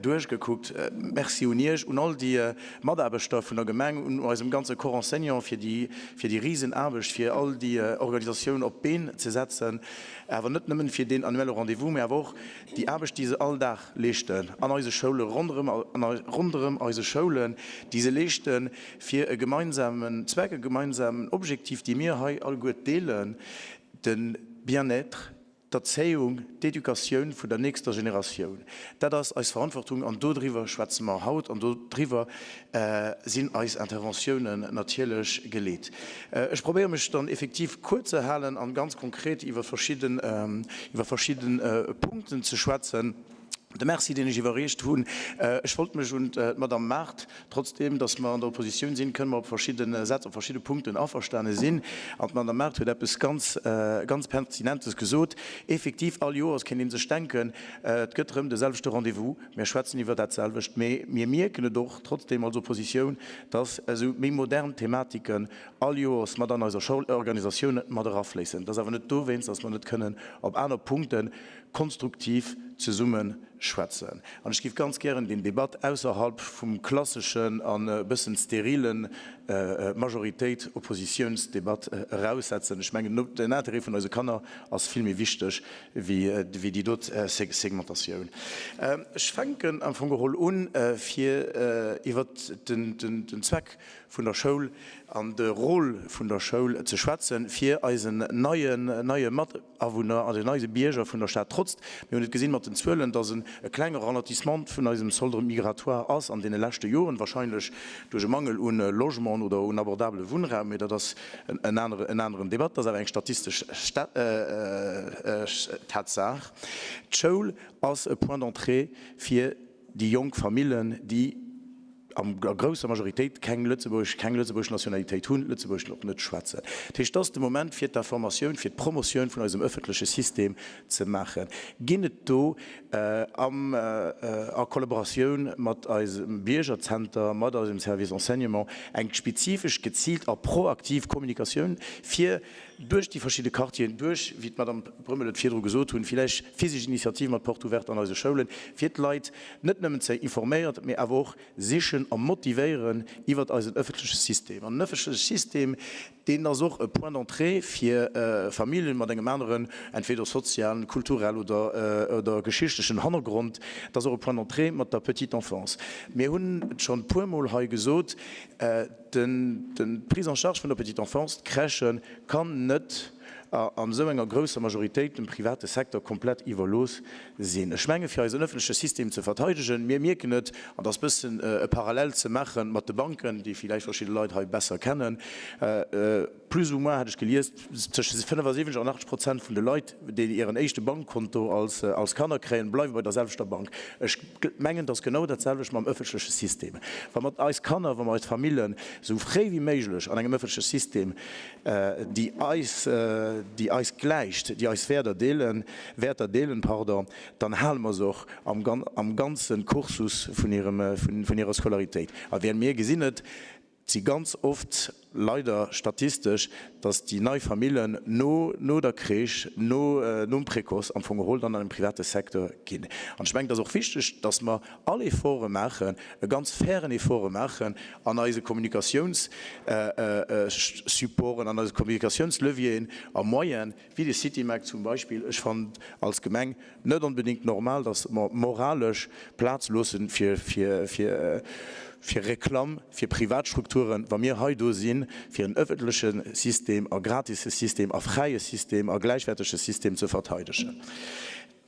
duerchgekuckt. Merci un Iech, un all déi Mataarbechter vun der Gemeng, un eisem ganze Corps enseignant fir déi, fir déi Risenaarbecht, fir all déi Organisatioun op d'Been ze setzen, awer net nëmmen fir deen annuelle Rendez-vous, mä awer och déi Aarbecht, déi se all Dag leeschten an eise Schoule, ronderëm, ronderëm eise Schoulen, déi se leeschten fir e gemeinsamen Zweck, e gemeinsamen Objektiv, dee mir hei alleguer deelen, de Bien-être, D'Erzéiung, d'Educatioun vun der nächster Generatioun, dat ass eis Verantwortung an dodriwwer schwätze mer haut an dodriwwer sinn eis Interventiounen natierlech geleet. Ech probéiere mech dann effektiv kuerz ze halen an ganz konkret iwwer verschidden, iwwer verschidden Punkten ze schwätzen. De Merci, deen ech iwwerreecht hunn, ech wollt mech un d'Madame Mart, trotzdeem datt mer an der Oppositioun sinn, kënne mer op verschidde Sätz, op verschidde Punkten averstane sinn. An d'Madame Mart huet eppes ganz, ganz Pertinentes gesot. Effektiv, all Joers kéint ee sech denken, et gëtt erëm de selwechte Rendez-vous, mir schwätzen iwwer dat selwecht. Mee mir mierken et och trotzdeem als Oppositioun, datt esou méi modern Thematiken all Joers mat an eiser Schoulorganisatioun mat erafléissen. Et ass awer net dowéinst, datt mer net kënnen op aner Punkte konstruktiv zesumme schwätzen. An ech géif ganz gären deen Debat ausserhalb vum klasseschen an e bëssen sterilen Majoritéit-Oppositiouns-Debat eraussetzen. Ech mengen, den Intérêt vun eise Kanner ass vill méi wichteg wéi déi dot Segmentatioun. Ech fänken am Fong geholl un, fir iwwert den Zweck vun der Schoul an de Rôle vun der Schoul ze schwätzen, fir eisen neien neie Matawunner an den eise Bierger vun der Stad, trotz, mir hunn et gesinn mat den Zuelen, dass en e klenge Ralentissement vun eisem Solde migratoire ass an deene leschte Joren, wahrscheinlech duerch e Mangel un Logement oder un abordabele Wunnraum, mee dat ass en anere en aneren Debat, dat ass awer eng statistesch Tatsaach. D'Schoul ass e Point d'entrée fir déi jonk Famillen, déi a grousser Majoritéit keng lëtzebuergesch, keng lëtzebuergesch Nationalitéit hunn, Lëtzebuergesch och net schwätzen. Dat heescht, et ass de Moment fir d'Informatioun, fir d'Promotioun vun eisem öffentleche System ze maachen. Ginn et do am, a Kollaboratioun mat eisem Biergerzenter, mat eisem Service Enseignement eng spezifesch, geziilt a proaktiv Kommunikatioun fir. duerch déi verschidde Quartieren, duerch, wéi d'Madame Brömmel et virdru gesot hunn, villäicht physisch Initiative mat Porte ouverte an eise Schoulen, fir d'Leit net nëmmen ze informéieren, mee awer och sichen a motivéieren iwwert eisen öffentleche System. An den öffentleche System, deen ass och e Point d'entrée fir Familljen mat engem aneren, entweder sozialen, kulturell oder geschichtlechen Hannergrond. Et ass och e Point d'entrée mat der Petite enfance. Mir hunn et schonn e puermol hei gesot, D'Prise en charge vun der Petite enfance, d'Crèchen, kann net an esou enger grousser Majoritéit dem private Secteur komplett iwwerlooss sinn. Ech menge fir eisen öffentleche System ze verteidegen, mir mierken et, an et ass bëssen e Parallel ze maache mat de Banken, déi villäicht verschidde Leit hei besser kennen, plus ou moins hat ech gelies, tëscht 75 an 80 Prozent vun de Leit, déi hiren éischte Bankkonto als Kanner kréien, bleiwe bei der selwechter Bank. Ech mengen, et ass genau dat selwecht mam öffentleche System. Wa mer eis Kanner, wa mer eis Famillen esou fréi wéi méiglech an engem öffentleche System, déi eis, déi eis gläicht, déi eis Wäerter deelen, Wäerter deelen, pardon, dann hale mer se och am ganze Cursus vun hirem, vun hirer Scolaritéit. A mir gesinn et, Et si ganz oft leider statistesch, datt déi nei Famillen no no der Crèche, no nom Précoce am Fong geholl dann an den private Secteur ginn. An ech mengen, et ass och wichteg, datt mer all Efforte maachen, e ganz fairen Efforte maachen an eise Kommunikatiounssupporten, an eise Kommunikatiounslevieren a Moyenen, wéi de Citymag zum Beispill. Ech fannen et als Gemeng net onbedéngt normal, datt mer moralesch Plaz loosse fir Reklamm fir privat Strukturen, wa mir hei do si fir en ëffentleche System a gratisse System a fräie System a gläichwäertege System ze verteidegen.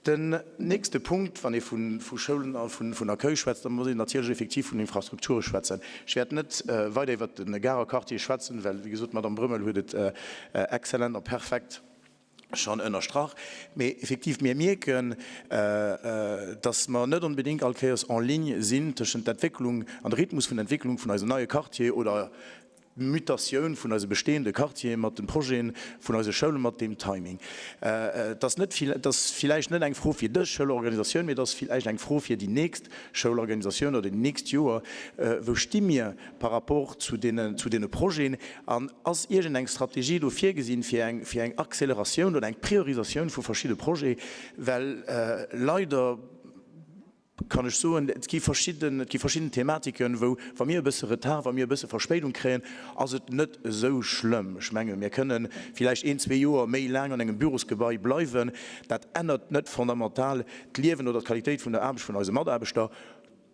Den nächste Punkt, wann ee vu Schoulen a vun Accueil schwätzt, da muss een natierlech effektiv vun Infrastrukture schwätzen. Ech wäert net weider iwwert de Garer Quartier schwätzen, well, wéi gesot, d'Madame Brömmel huet et exzellent a perfekt schonn ënnerstrach. Mee effektiv, mir mierken, dass mer net onbedéngt all Kéiers en ligne sinn tëschent d'Entwécklung an de Rhythmus vun der Entwécklung vun eisem neie Quartier oder d'Mutatioun vun eise bestehende Quartiere mat de Projete vun eise Schoulen, mat deem Timing. Et ass net, et ass villäicht net eng Fro fir dës Schoulorganisatioun, mee et ass villäicht eng Fro fir déi nächst Schoulorganisatioun oder déi nächst Joer, Wou sti mir par rapport zu deene, zu deene Projeten? An ass iergendeng Strategie do virgesinn, fir eng, fir eng Acceleratioun oder eng Priorisatioun vu verschidde Projete? Well leider, kann ech soen, et gi verschidden, et gi verschidden Thematiken, wou, wa mir e bësse Retard, wa mir e bësse Verspéidung kréien, ass et net esou schlëmm. Ech menge mir kënnen villäicht een, zwee Joer méi laang an engem Bürosgebai bleiwen. Dat ännert net fondamental d'Liewen oder d'Qualitéit vun der Aarbecht vun eise Mataarbechter.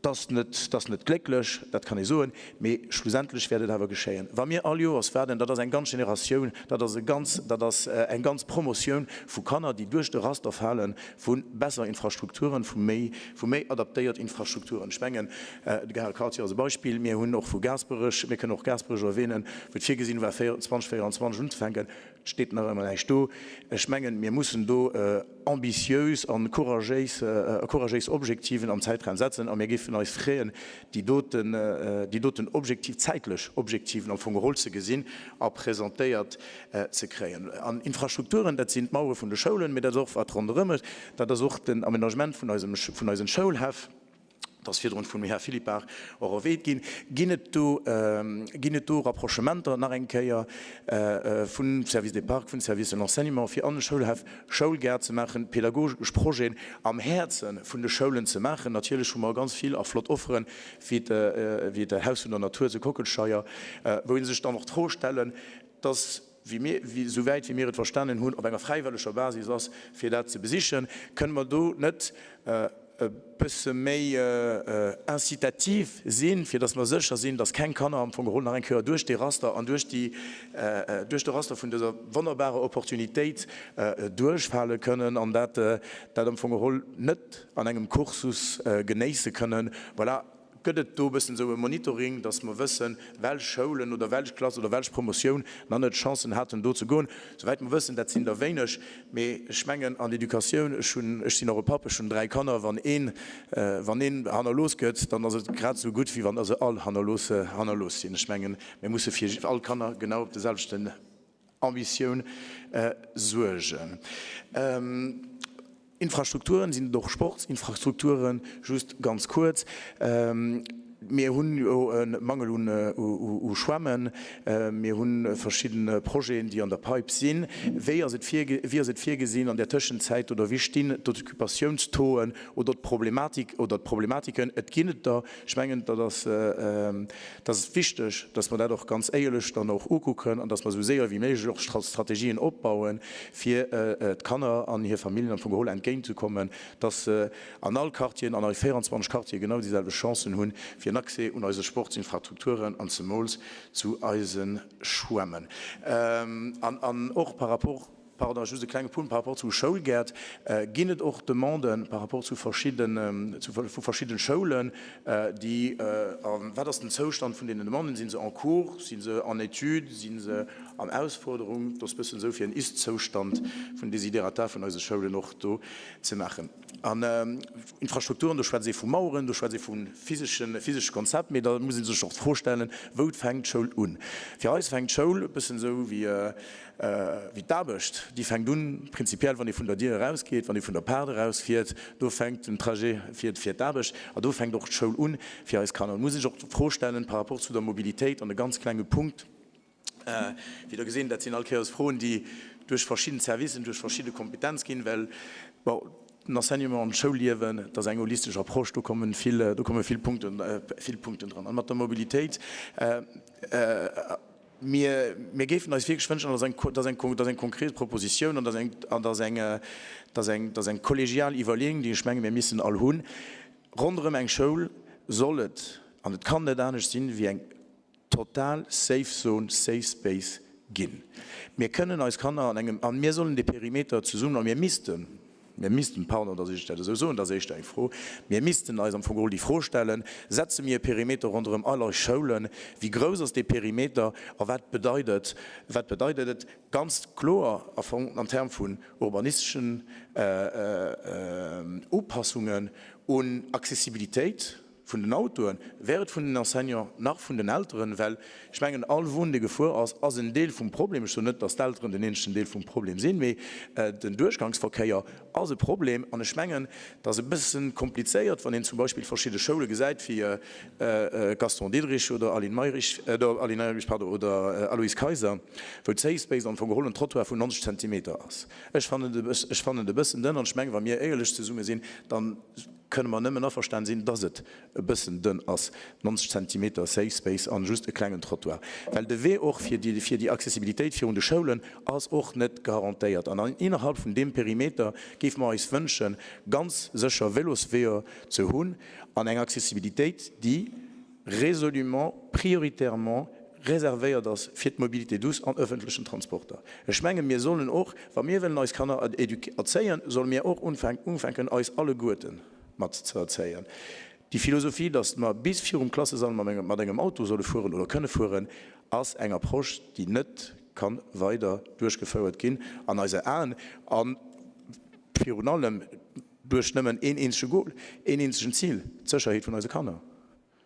Dat ass net, dat ass net glécklech, dat kann ee soen, mee schlussendlech wäert et awer geschéien. Wa mir all Joers waarden, dat ass eng ganz Generatioun, dat ass e ganz, dat ass eng ganz Promotioun vu Kanner, déi duerch de Raster falen, Vu besser Infrastrukturen, vu méi, vu méi adaptéiert Infrastrukturen. Ech mengen, de Garer Quartier ass e Beispill. Mir hunn och vu Gaasperech, mir kënnen och Gaasperech erwähnen, wou et virgesinn war, 2024 unzefänken. Et steet nach ëmmer näischt do. Ech mengen, mir mussen do ambitiös a couragéis, couragéis Objektiven am Zäitraum setzen a mir géifen eis freeën, déi doten, déi doten Objektiv, zäitlech Objektiven am Fong geholl ze gesinn a presentéiert ze kréien. An Infrastrukturen, dat sinn d'Mauere vun de Schoulen, mee dat ass och wat ronderëm et, dat ass och den Aménagement vun eisem, vun eisen Schoulhäff, dat ass virdrun vum Här Philippart och erwähnt ginn. Ginn et do, ginn et do Rapprochementer nach eng Kéier vun Service des Parcs, vun Service de l'Enseignement, fir an de Schoulhäff Schoulgäert ze maachen, pädagogesch Projeten am Häerze vun de Schoulen ze maachen? Natierlech hu mer ganz vill a flott Offeren, wéi d'Haus vun der Natur zu Kockelscheier, wou ee sech dann och d'Fro stellen, dass, wéi mir, souwäit wéi mir et verstanen hunn, op enger fräiwëlleger Basis ass, fir dat ze besichen. Kënne mer do net e bësse méi incitativ sinn, fir dass mer sécher sinn, dass keng Kanner am Fong geholl nach eng Kéier duerch dee Raster an duerch déi, duerch de Raster vun dëser wonnerbarer Opportunitéit duerchfale kënnen an dat, dat am Fong geholl net an engem Cursus genéisse kënnen? Voilà. Gëtt et do e bëssen esou e Monitoring, dass mer wëssen, welch Schoulen oder welch Klass oder welch Promotioun nach net d'Chancen haten, do ze goen? Souwäit mer wëssen, dat sinn der wéineg, mee ech mengen an d'Educatioun, ech hunn, ech sinn och e Papp, ech hunn 3 Kanner, wann een, wann een hannerlooss gëtt, dann ass et grad esou gutt, wéi wann der se all hannerlooss, hannerlooss sinn. Ech mengen, mir musse fir all Kanner genau op de selwechten Ambitioun suergen. Infrastrukturen, sinn et och Sportsinfrastrukturen, just ganz kuerz. Mir hunn jo e Mangel u Schwämmen. Mir hu verschidde Projeten, déi an der Pipe sinn. Wéi ass et wéi ass et virgesinn an der Tëschenzäit oder wéi stinn d'Occupationstauxen oder d'Problematik oder d'Problematiken? Et ginn et der. Ech mengen, dat ass dat ass wichteg, dass mer dat och ganz éierlech dann och ukucken an dass mer esou séier wéi méiglech och Strategien opbauen, fir d'Kanner an hir Familljen am Fong geholl entgéintzekommen, dass se an all Quartieren, an eis 24 Quartiere genau déi selwecht Chancen hunn, fir en Accès un eise Sportsinfrastrukturen an zemools zu eise Schwämmen. An och par rapport, pardon, just e klenge Punkt, par rapport zu Schoulgäert ginn et och Demanden par rapport zu verschidden, vu verschidden Schoulen, déi, a wat ass den Zoustand vun deenen Demanden? Si se en cours, si se en étude, si se an Ausforderung? Dat ass e bëssen esou fir en Ist-Zoustand vun Desiderata vun eise Schoulen och do ze maachen. An Infrastrukturen, do schwätzt ee vu Maueren, do schwätzt ee vu physesche physesche Konzept, mee da muss ee sech och d'Fro stellen, Wou fänkt d'Schoul un? Fir eis fänkt d'Schoul e bëssen esou wéi wéi d'Aarbecht, déi fänkt un prinzipiell, wann ee vun der Dier erausgeet, wann ee vun der Paart erausfiert, do fänkt den Trajet fir fir d'Aarbecht a do fänkt och d'Schoul un fir eis Kanner. Et muss ee sech och d'Fro stellen par rapport zu der Mobilitéit an e ganz klenge Punkt, Wéi Der gesinn, dat sinn all Kéiers Froen, déi duerch verschidden Servicen, duerch verschidde Kompetenz ginn, well, bon, den Enseignement an d'Schoulliewen, dat ass eng holistesch Approche, do kommen vill, do komme vill Punkten, vill Punkten dran. An mat der Mobilitéit, mir, mir géifen eis wierklech wënschen, an dat ass eng, dat ass eng, dat ass eng konkret Proposition an dat ass eng, an dat ass eng, dat ass eng, dat ass eng kollegial Iwwerleeung, déi ech menge mir missen all hunn, Ronderëm eng Schoul soll et, an et kann net anescht sinn, wéi eng total safe zone, safe space ginn. Mir kënnen eis Kanner an engem, a mir sollen dee Perimeter zesummen, a mir missten, mir missten, pardon, datt ech dat esou soen, dat ass éischter eng Fro, mir missten eis am Fong geholl déi Fro stellen, Setze mir e Perimeter ronderëm all eis Schoulen? Wéi grouss ass dee Perimeter a wat bedeit et, wat bedeit et ganz kloer a Fong an Term vun urbanisteschen Upassungen un Accessibilitéit? Vun den Autoen, wär et vun den Enseignants nach vun den Elteren, well ech mengen, all Won, dee gefuer ass, ass en Deel vum Problem. Ech soen net, datt d'Elteren den eenzegen Deel vum Problem sinn, mee den Duerchgangsverkéier ass e Problem. An ech mengen, et ass e bësse komplizéiert, wann een zum Beispill verschidde Schoule gesäit, wéi Gaston Diderich oder Aline Mayrisch, Aline Mayrisch, pardon, oder Aloyse Kayser, wou d'Safe Space am Fong geholl en Trottoir vun 90 Zentimeter ass. Ech fannen et e bëssen dënn an ech mengen, wa mir éierlech zesumme sinn, dann, Kënne mer nëmmen averstan sinn, dass et e bëssen dënn ass, 90 Zentimeter Safe Space an just e klengen Trottoir, well de Wee och fir déi fir déi Accessibilitéit virun de Schoulen ass och net garantéiert. An innerhalb vun deem Perimeter géife mer eis wënschen, ganz sécher Vélosweeër ze hunn an eng Accessibilitéit, déi résolument, prioritairement réservéiert ass fir d'Mobilité douce an öffentlechen Transporter. Ech mengen, mir sollen och, wa mir wëllen eis Kanner erzéien, solle mir och ufänken, eis alleguerte mat ze erzéien. Déi Philosophie, dass mer bis virum Klassesall mat engem Auto solle fueren oder kënne fueren, ass eng Approche, déi net ka weider duerchgefouert ginn an eise Aen a virun allem duerch nëmmen een eenzege Goal, een eenzegen Zil, d'Sécherheet vun eise Kanner.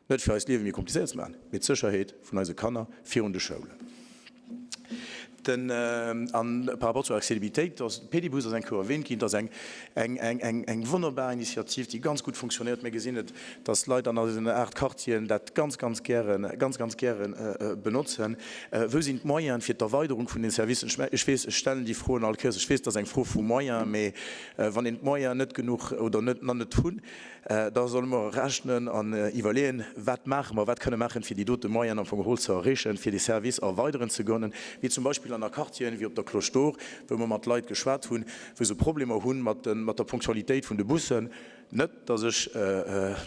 Net fir eist Liewe méi komplizéiert ze maachen, mee d'Sécherheet vun eise Kanner virun de Schoulen. Den, an par rapport zur Accessibilitéit, do ass de Pedibus ass eng Kéier erwähnt ginn, dat ass eng, eng, eng, eng, eng wonnerbar Initiativ, déi ganz gutt funktionéiert. Mir gesinn et, dass d'Leit an eisen 8 Quartieren dat ganz, ganz gären, ganz, ganz gären benotzen. Wou sinn d'Moyene fir d'Erweiderung vun den Servicen? Ech, ech weess, ech stellen déi Froen all Kéiers, ech weess, dat ass eng Fro vu Moyens, mee wann een d'Moyene net genuch oder net, nach net hunn, Da solle mer rechnen an iwwerleeën, wat maache mer, wat kënne maachen, fir déi dote Moyenen am Fong geholl ze erreechen, fir dee Service erweideren ze kënnen, wéi zum Beispill an a Quartieren wéi op der Cloche d'Or, wou mer mat Leit geschwat hunn, wou se Problemer hu mat der Ponctualitéit vun de Bussen. Net, dass ech,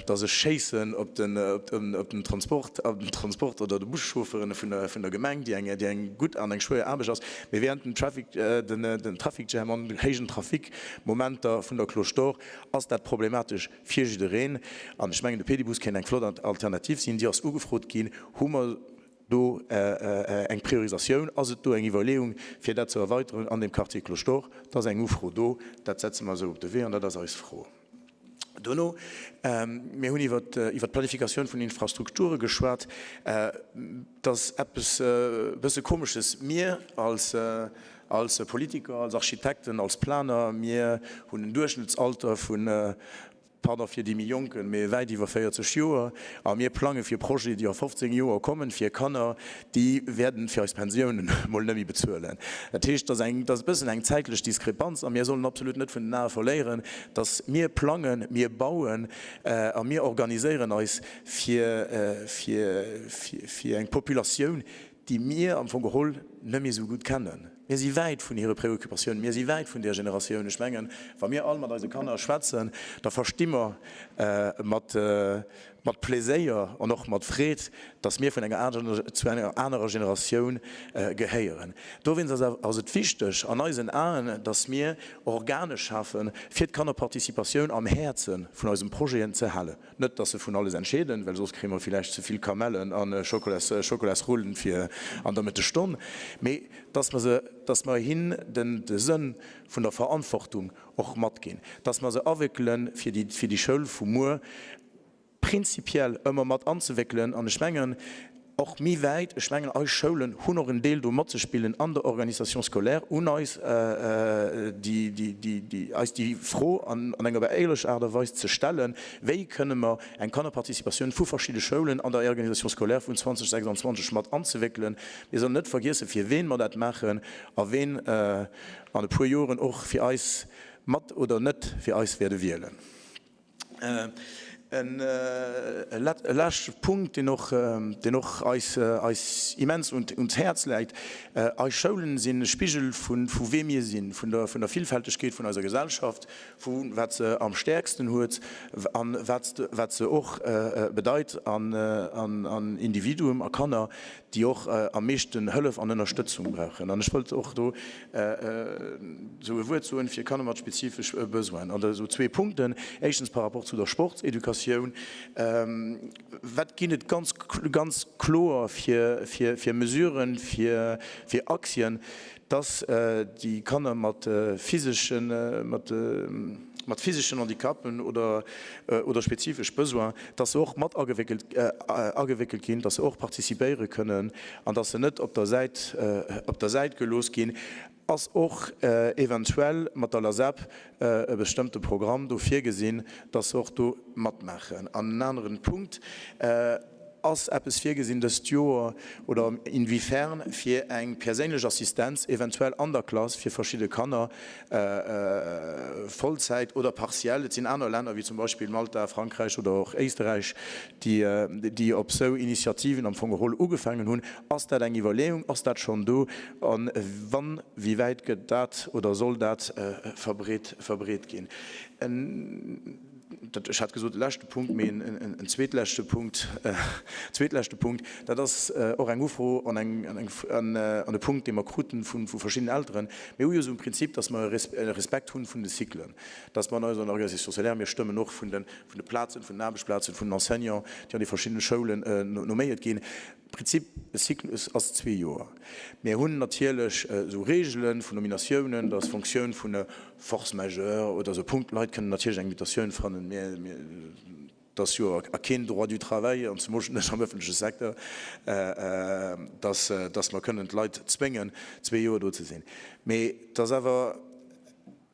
dass ech schéissen op den, op den Transport, op den Transport oder de Buschaufferen vun der, vun der Gemeng, déi eng, déi eng gutt an eng schwéier Aarbecht ass, mee während dem Traffic, den, den Traffic Jam an héijen Trafic-Momenter vun der Cloche d'Or ass dat problematesch fir jiddereen. An ech mengen, de Pedibus kéint eng flott Alternativ sinn. Déi ass ugefrot ginn. Hu mer do eng Priorisatioun? Ass et do eng Iwwerleeung, fir dat ze erweiteren an deem Quartier Cloche d'Or? Et ass eng Ufro do. Dat setze mer esou op de Wee an dat ass eis Fro. Dono, mir hunn iwwer d'Planifikatioun vun Infrastrukture geschwat. Et ass eppes e bësse Komesches. Mir als Politiker, als Architekten, als Planer, mir hunn en Duerchschnëttsalter vun. Pardon fir déi méi Jonken, mee wäit iwwer 40 Joer. A mir plange fir Projeten, déi a 15 Joer kommen, fir Kanner, déi wäerten fir eis Pensiounen emol net méi bezuelen. Dat heescht, et ass eng, et ass e bëssen eng zäitlech Diskrepanz a mir sollen absolut net vun den Ae verléieren, dass mir plangen, mir bauen a mir organiséieren eis fir, fir, fir eng Populatioun, déi mir am Fong geholl net méi esou gutt kennen. Mir si wäit vun hire Préoccupatiounen, mir si wäit vun där Generatioun. Ech mengen, wa mir all mat eise Kanner schwätzen, da versti mer mat, mat Pléséier an och mat Freed, dass mir vun enger aner, zu enger anerer Generatioun gehéieren. Dowéinst ass, ass et wichteg an eisen Aen, dass mir Organe schafen, fir d'Kannerparticipatioun am Häerze vun eisem Projeten ze halen. Net, dass se vun alles entscheeden, well soss kréie mer villäicht ze vill Kamellen a Schokolasrullen fir an der Mëttesstonn, mee dass mer se, dass mer hinn den de Sënn vun der Verantwortung och matginn, dass mer se awéckele fir déi, fir déi Schoul vu muer prinzipiell ëmmer mat anzewéckelen. An ech mengen, Och méi wäit, ech mengen, eis Schoulen hunn och en Deel do matzespillen an der Organisation scolaire, un eis eis déi Fro an enger éierlecher Aart a Weis ze stellen, Wéi kënne mer eng Kannerparticipatioun vu verschidde Schoulen an der Organisation scolaire vun 2026 mat anzewéckelen? Mir sollen net vergiessen, fir ween mer dat maachen a ween an e puer Joren och fir eis mat oder net fir eis wäerde wielen. E leschte Punkt, deen och, deen och eis, eis immens un d'Häerz läit, Eis Schoulen sinn e Spigel vu, vu wee mir sinn, vun der, vun der Villfältegkeet vun eiser Gesellschaft, vu wat se am stäerksten huet an wat, wat se och bedeit an, an Individuum a Kanner, déi och am meeschten Hëllef an Ënnerstëtzung brauchen. An ech wëllt och do esou e Wuert soen fir Kanner mat spezifesch Besoinen. An esou zwee Punkten. Éischtens par rapport zu der Sportseducatioun. Wat ginn et ganz, ganz kloer fir, fir Mesuren, fir, fir Aktien, dass déi Kanner mat physeschen, mat, mat physeschen Handicapen oder, oder spezifesch Besoin, dass se och mat agewéckelt, agewéckelt ginn, dass se och participéiere kënnen an dass se net op der Säit, op der Säit gelooss ginn. Ass och eventuell mat der LASEP e bestëmmte Programm do virgesinn, dass se och do matmaachen? An en aneren Punkt, Ass eppes virgesinn dëst Joer oder inwiefern fir eng perséinlech Assistenz eventuell an der Klass fir verschidde Kanner, Vollzäit oder partiell? Et sinn aner Länner wéi zum Beispill Malta, Frankräich oder och Éisterräich, déi op sou Initiativen am Fong geholl ugefaangen hunn. Ass dat eng Iwwerleeung? Ass dat schonn do? A wann, wéi wäit gëtt dat oder soll dat verbreet ginn? Dat, ech hat gesot, leschte Punkt, mee en zweetleschte Punkt, zweetleschte Punkt, dat ass och eng Ufro an eng, an e Punkt, dee mer kruten vu verschiddenen Elteren. Mir hu jo esou e Prinzip, dass mer e Respekt hu vun de Cyclen, dass mer an eiser Organisation scolaire, mir stëmmen och vun de, vun de Plazen, vun den Aarbechtsplazen vun den Enseignants, déi an de verschiddene Schoulen nomméiert ginn, Prinzip, e Cyclus ass zwee Joer. Mir hunn natierlech esou Reegele vun Nominatiounen, dass Fonctioun vun Force majeure oder esou Punkt, Leit kënnen natierlech eng Mutatioun fannen, mä et ass jo a keen Droit du travail, an zemools net am öffentleche Secteur, dass, dass mer kënnen d'Leit zwéngen, zwee Joer do ze sinn. Mee et ass awer.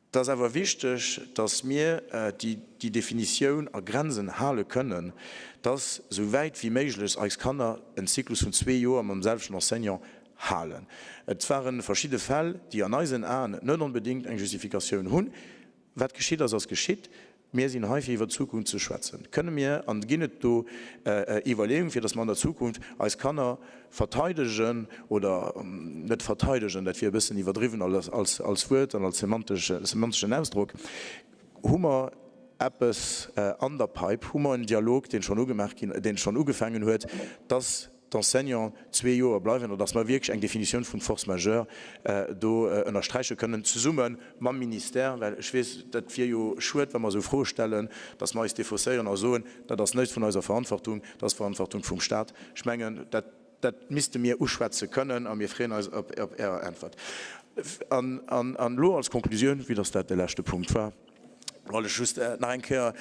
Et ass awer wichteg, dass mir déi Definitioun a Grenzen hale kënnen, dass esou wäit wéi méiglech eis Kanner en Zyklus vun zwee Joer mam selwechten Enseignant halen. Et ware verschidde Fäll, déi an eisen Aen net onbedéngt eng Justifikatioun hunn. Wat geschitt ass, ass geschitt. Mir sinn hei, fir iwwer d'Zukunft ze schwätzen. Kënne mir an ginn et do Iwwerleeung, fir datt mer an der Zukunft eis Kanner verteidegen oder net verteidegen, dat wier e bëssen iwwerdriwwen als Wuert an als semanteschen Ausdrock, hu mer eppes an der Pipe, hu mer en Dialog, deen schonn ugemaach ginn, deen schonn ugefaangen huet, datt d'Enseignants zwee Joer bleiwen oder dass mer wierklech eng Definitioun vun Force majeure do ënnersträiche kënnen, zesumme mam Ministère, well ech weess, dat wier jo schued, wa mer esou Froe stellen, dass mer eis défausséieren a soen, dat ass net vun eiser Verantwortung, dat ass d'Verantwortung vum Stat. Ech mengen, dat, dat misste mir uschwätze kënnen a mir freeën eis op Ärer Äntwert. An elo als Konklusioun, vue dass dat de leschte Punkt war. Wollt ech just nach eng Kéier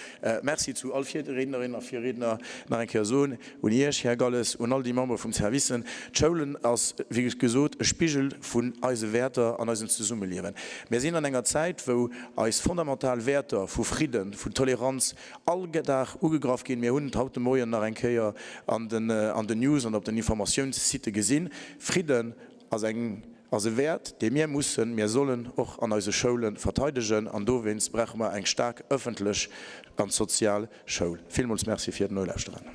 Merci zu all Virriednerinnen a Virriedner nach eng Kéier soen, un Iech, Här Galles, un all déi Membere vum Service. D'Schoulen ass, wéi gesot, e Spigel vun eise Wäerter an eisem Zesummeliewen. Mir sinn an enger Zäit, wou eis fondamental Wäerter vu Fridden, vun Toleranz all Dag ugegraff ginn. Mir hunn et haut de Moien nach eng Kéier an den News an op den Informatiounssitte gesinn. Fridden ass eng ass e Wäert, dee mir mussen, mir sollen och an eise Schoule verteidegen. An dowéinst brauche mer eng staark ëffentlech an sozial Schoul. Villmools Merci fir d'Nolauschteren.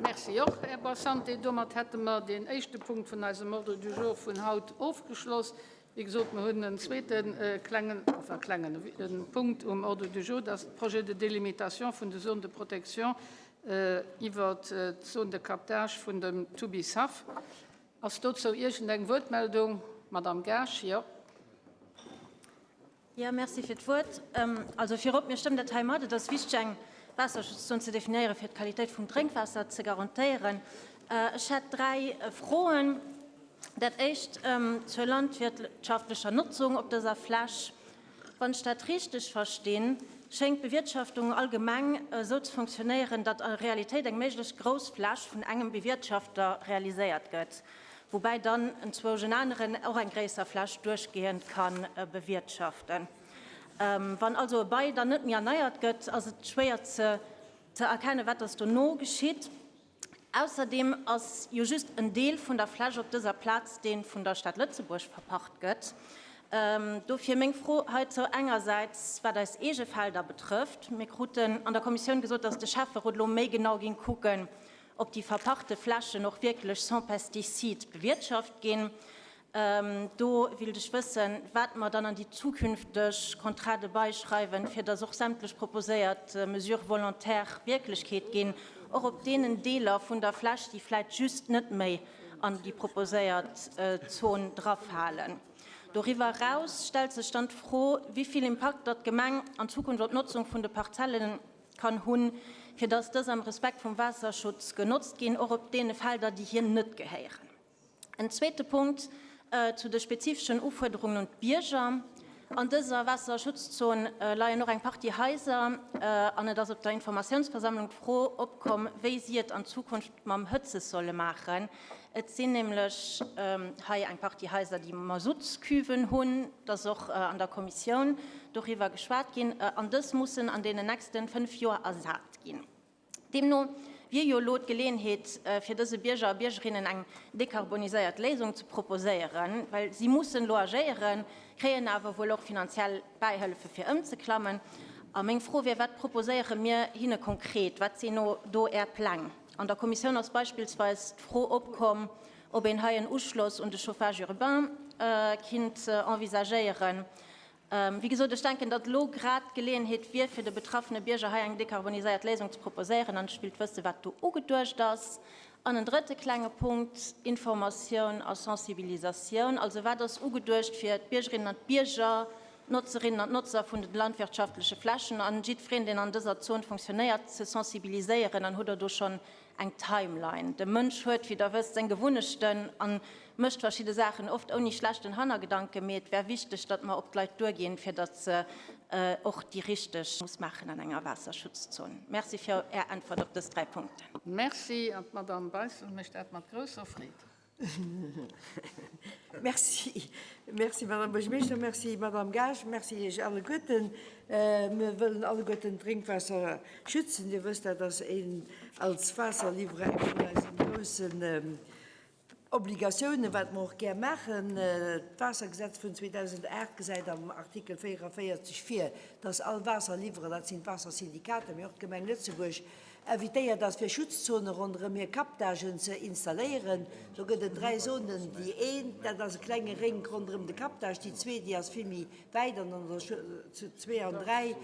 Merci och, Här Barsanti. Domat hätte mer deen éischte Punkt vun eisem Ordre du jour vun haut ofgeschloss. Wéi gesot, mer hunn en zweete klengen, enfin klengen, Punkt um Ordre du jour, dat ass de Projet de délimitation vun de Zones de protection iwwert d'Zone de captage vun dem Tubishaff. Ass dozou iergendeng Wuertmeldung? Madamm Gaasch, jo. Jo, merci fir d'Wuert. Also virop, mir stëmmen dat hei mat. Et ass wichteg, eng Waasserschutzzon ze definéieren, fir d'Qualitéit vum Drénkwaasser ze garantéieren. Ech hätt dräi Froen. Dat éischt zur landwirtschaftlecher Notzung op dëser Fläch. Wann ech dat richteg verstinn, schéngt d'Bewirtschaftung allgemeng esou ze fonctionnéieren, datt a Realitéit eng méiglech grouss Fläch vun engem Bewirtschafter realiséiert gëtt, woubäi dann enzwousch en aneren och eng gréisser Fläch duerchgehend ka bewirtschaften. Wann also e Bail dann net méi erneiert gëtt, ass et schwéier ze erkennen, wat dass dono geschitt. Ausserdeem ass jo just en Deel vun der Fläch op dëser Plaz, dee vun der Stad Lëtzebuerg verpacht gëtt. Dofir meng Fro heizou engersäits, wat eis eege Felder betrëfft. Mir kruten an der Kommissioun gesot, dass de Schäfferot elo méi genau géing kucken, ob déi verpachte Flächen och wierklech sans pesticides bewirtschaft ginn. Do willt ech wëssen, wat mer dann an déi zukünfteg Contrats de bail schreiwen, fir dass och sämtlech proposéiert Mesures volontaires Wierklechkeet ginn, och op deenen Deeler vun der Fläch, déi vläit just net méi an déi proposéiert Zon drafalen. Doriwwer eraus stellt sech dann d'Fro, wivill Impakt datt d'Gemeng an Zukunft op d'Notzung vun de Parzellen kann hunn, fir dass dës am Respekt vum Waasserschutz genotzt ginn, och op deene Felder, déi hir net gehéieren. En zweete Punkt zu de spezifeschen Ufuerderungen un d'Bierger. An dëser Waasserschutzzon leien och eng Partie Haiser an et ass op der Informatiounsversammlung d'Fro opkomm, wéi si et an Zukunft mam Hëtzes solle maachen. Et sinn nämlech hei eng Partie Haiser, déi Masuttscuven hunn. Et ass och an der Kommissioun doriwwer geschwat ginn. An dës mussen an deenen nächste 5 Joer ersat ginn. Deemno wier jo elo d'Geleeënheet, fir dëse Bierger a Biergerinnen eng dekarboniséiert Léisung ze proposéieren, well si mussen elo agéieren, kréien awer wuel och finanziell Bäihëllefe fir ëmzeklammen. A meng Fro wier, Wat proposéiere mir hinne konkret? Wat sinn do Är Pläng? An der Kommissioun ass beispillsweis d'Fro opkomm, ob een hei en Uschloss un de Chauffage urbain kinnt envisagéieren. Wéi gesot, ech denken, datt elo grad d'Geleeënheet wier, fir de betraffene Bierger hei eng dekarboniséiert Léisung ze proposéieren, an ech willt wëssen, wat do ugeduecht ass. An en drëtte klenge Punkt, Informatioun a Sensibilisatioun. Also wat ass ugeduecht, fir d'Biergerinnen an d'Bierger, d'Notzerinnen an d'Notzer vun de landwirtschaftleche Flächen an jiddwereen, deen an dëser Zon fonctionnéiert, ze sensibiliséieren? An hutt Der do schonn eng Timeline. De Mënsch huet, wéi Der wësst, seng Gewunnechten a mécht verschidde Saachen oft ouni schlechten Hannergedanken, mee et wär wichteg, datt mer op d'Leit duerginn, fir datt se och déi richteg. Muss maachen an enger Waasserschutzzon. Merci fir Är Äntwert op dës dräi Punkten. Merci. An d'Madame Beissel mécht dat mat grousser Freed. Merci. Merci, Madame Buergermeeschter. Merci, Madame Gaasch. Merci Iech alleguerten. Mir wëllen alleguerten d'Drénkwaasser schützen. Dir wësst, dat ass een als Waasserliwwerer eng vun eisen groussen Obligatiounen, wat mer och gär maachen. D'Waassergesetz vun 2008 gesäit am Artikel 44 vir, dass all Waasserliwwerer, dat sinn d'Waassersyndikater, mee och d'Gemeng Lëtzebuerg, Invitéiert ass fir Schutzzone ronderëm hir Captagen ze installéieren. Do gëtt et 3 Zonen, déi eent, dat ass e klenge Rénk ronderëm de Captage, déi zweet, déi ass vill méi wäit an an der zwee an 3,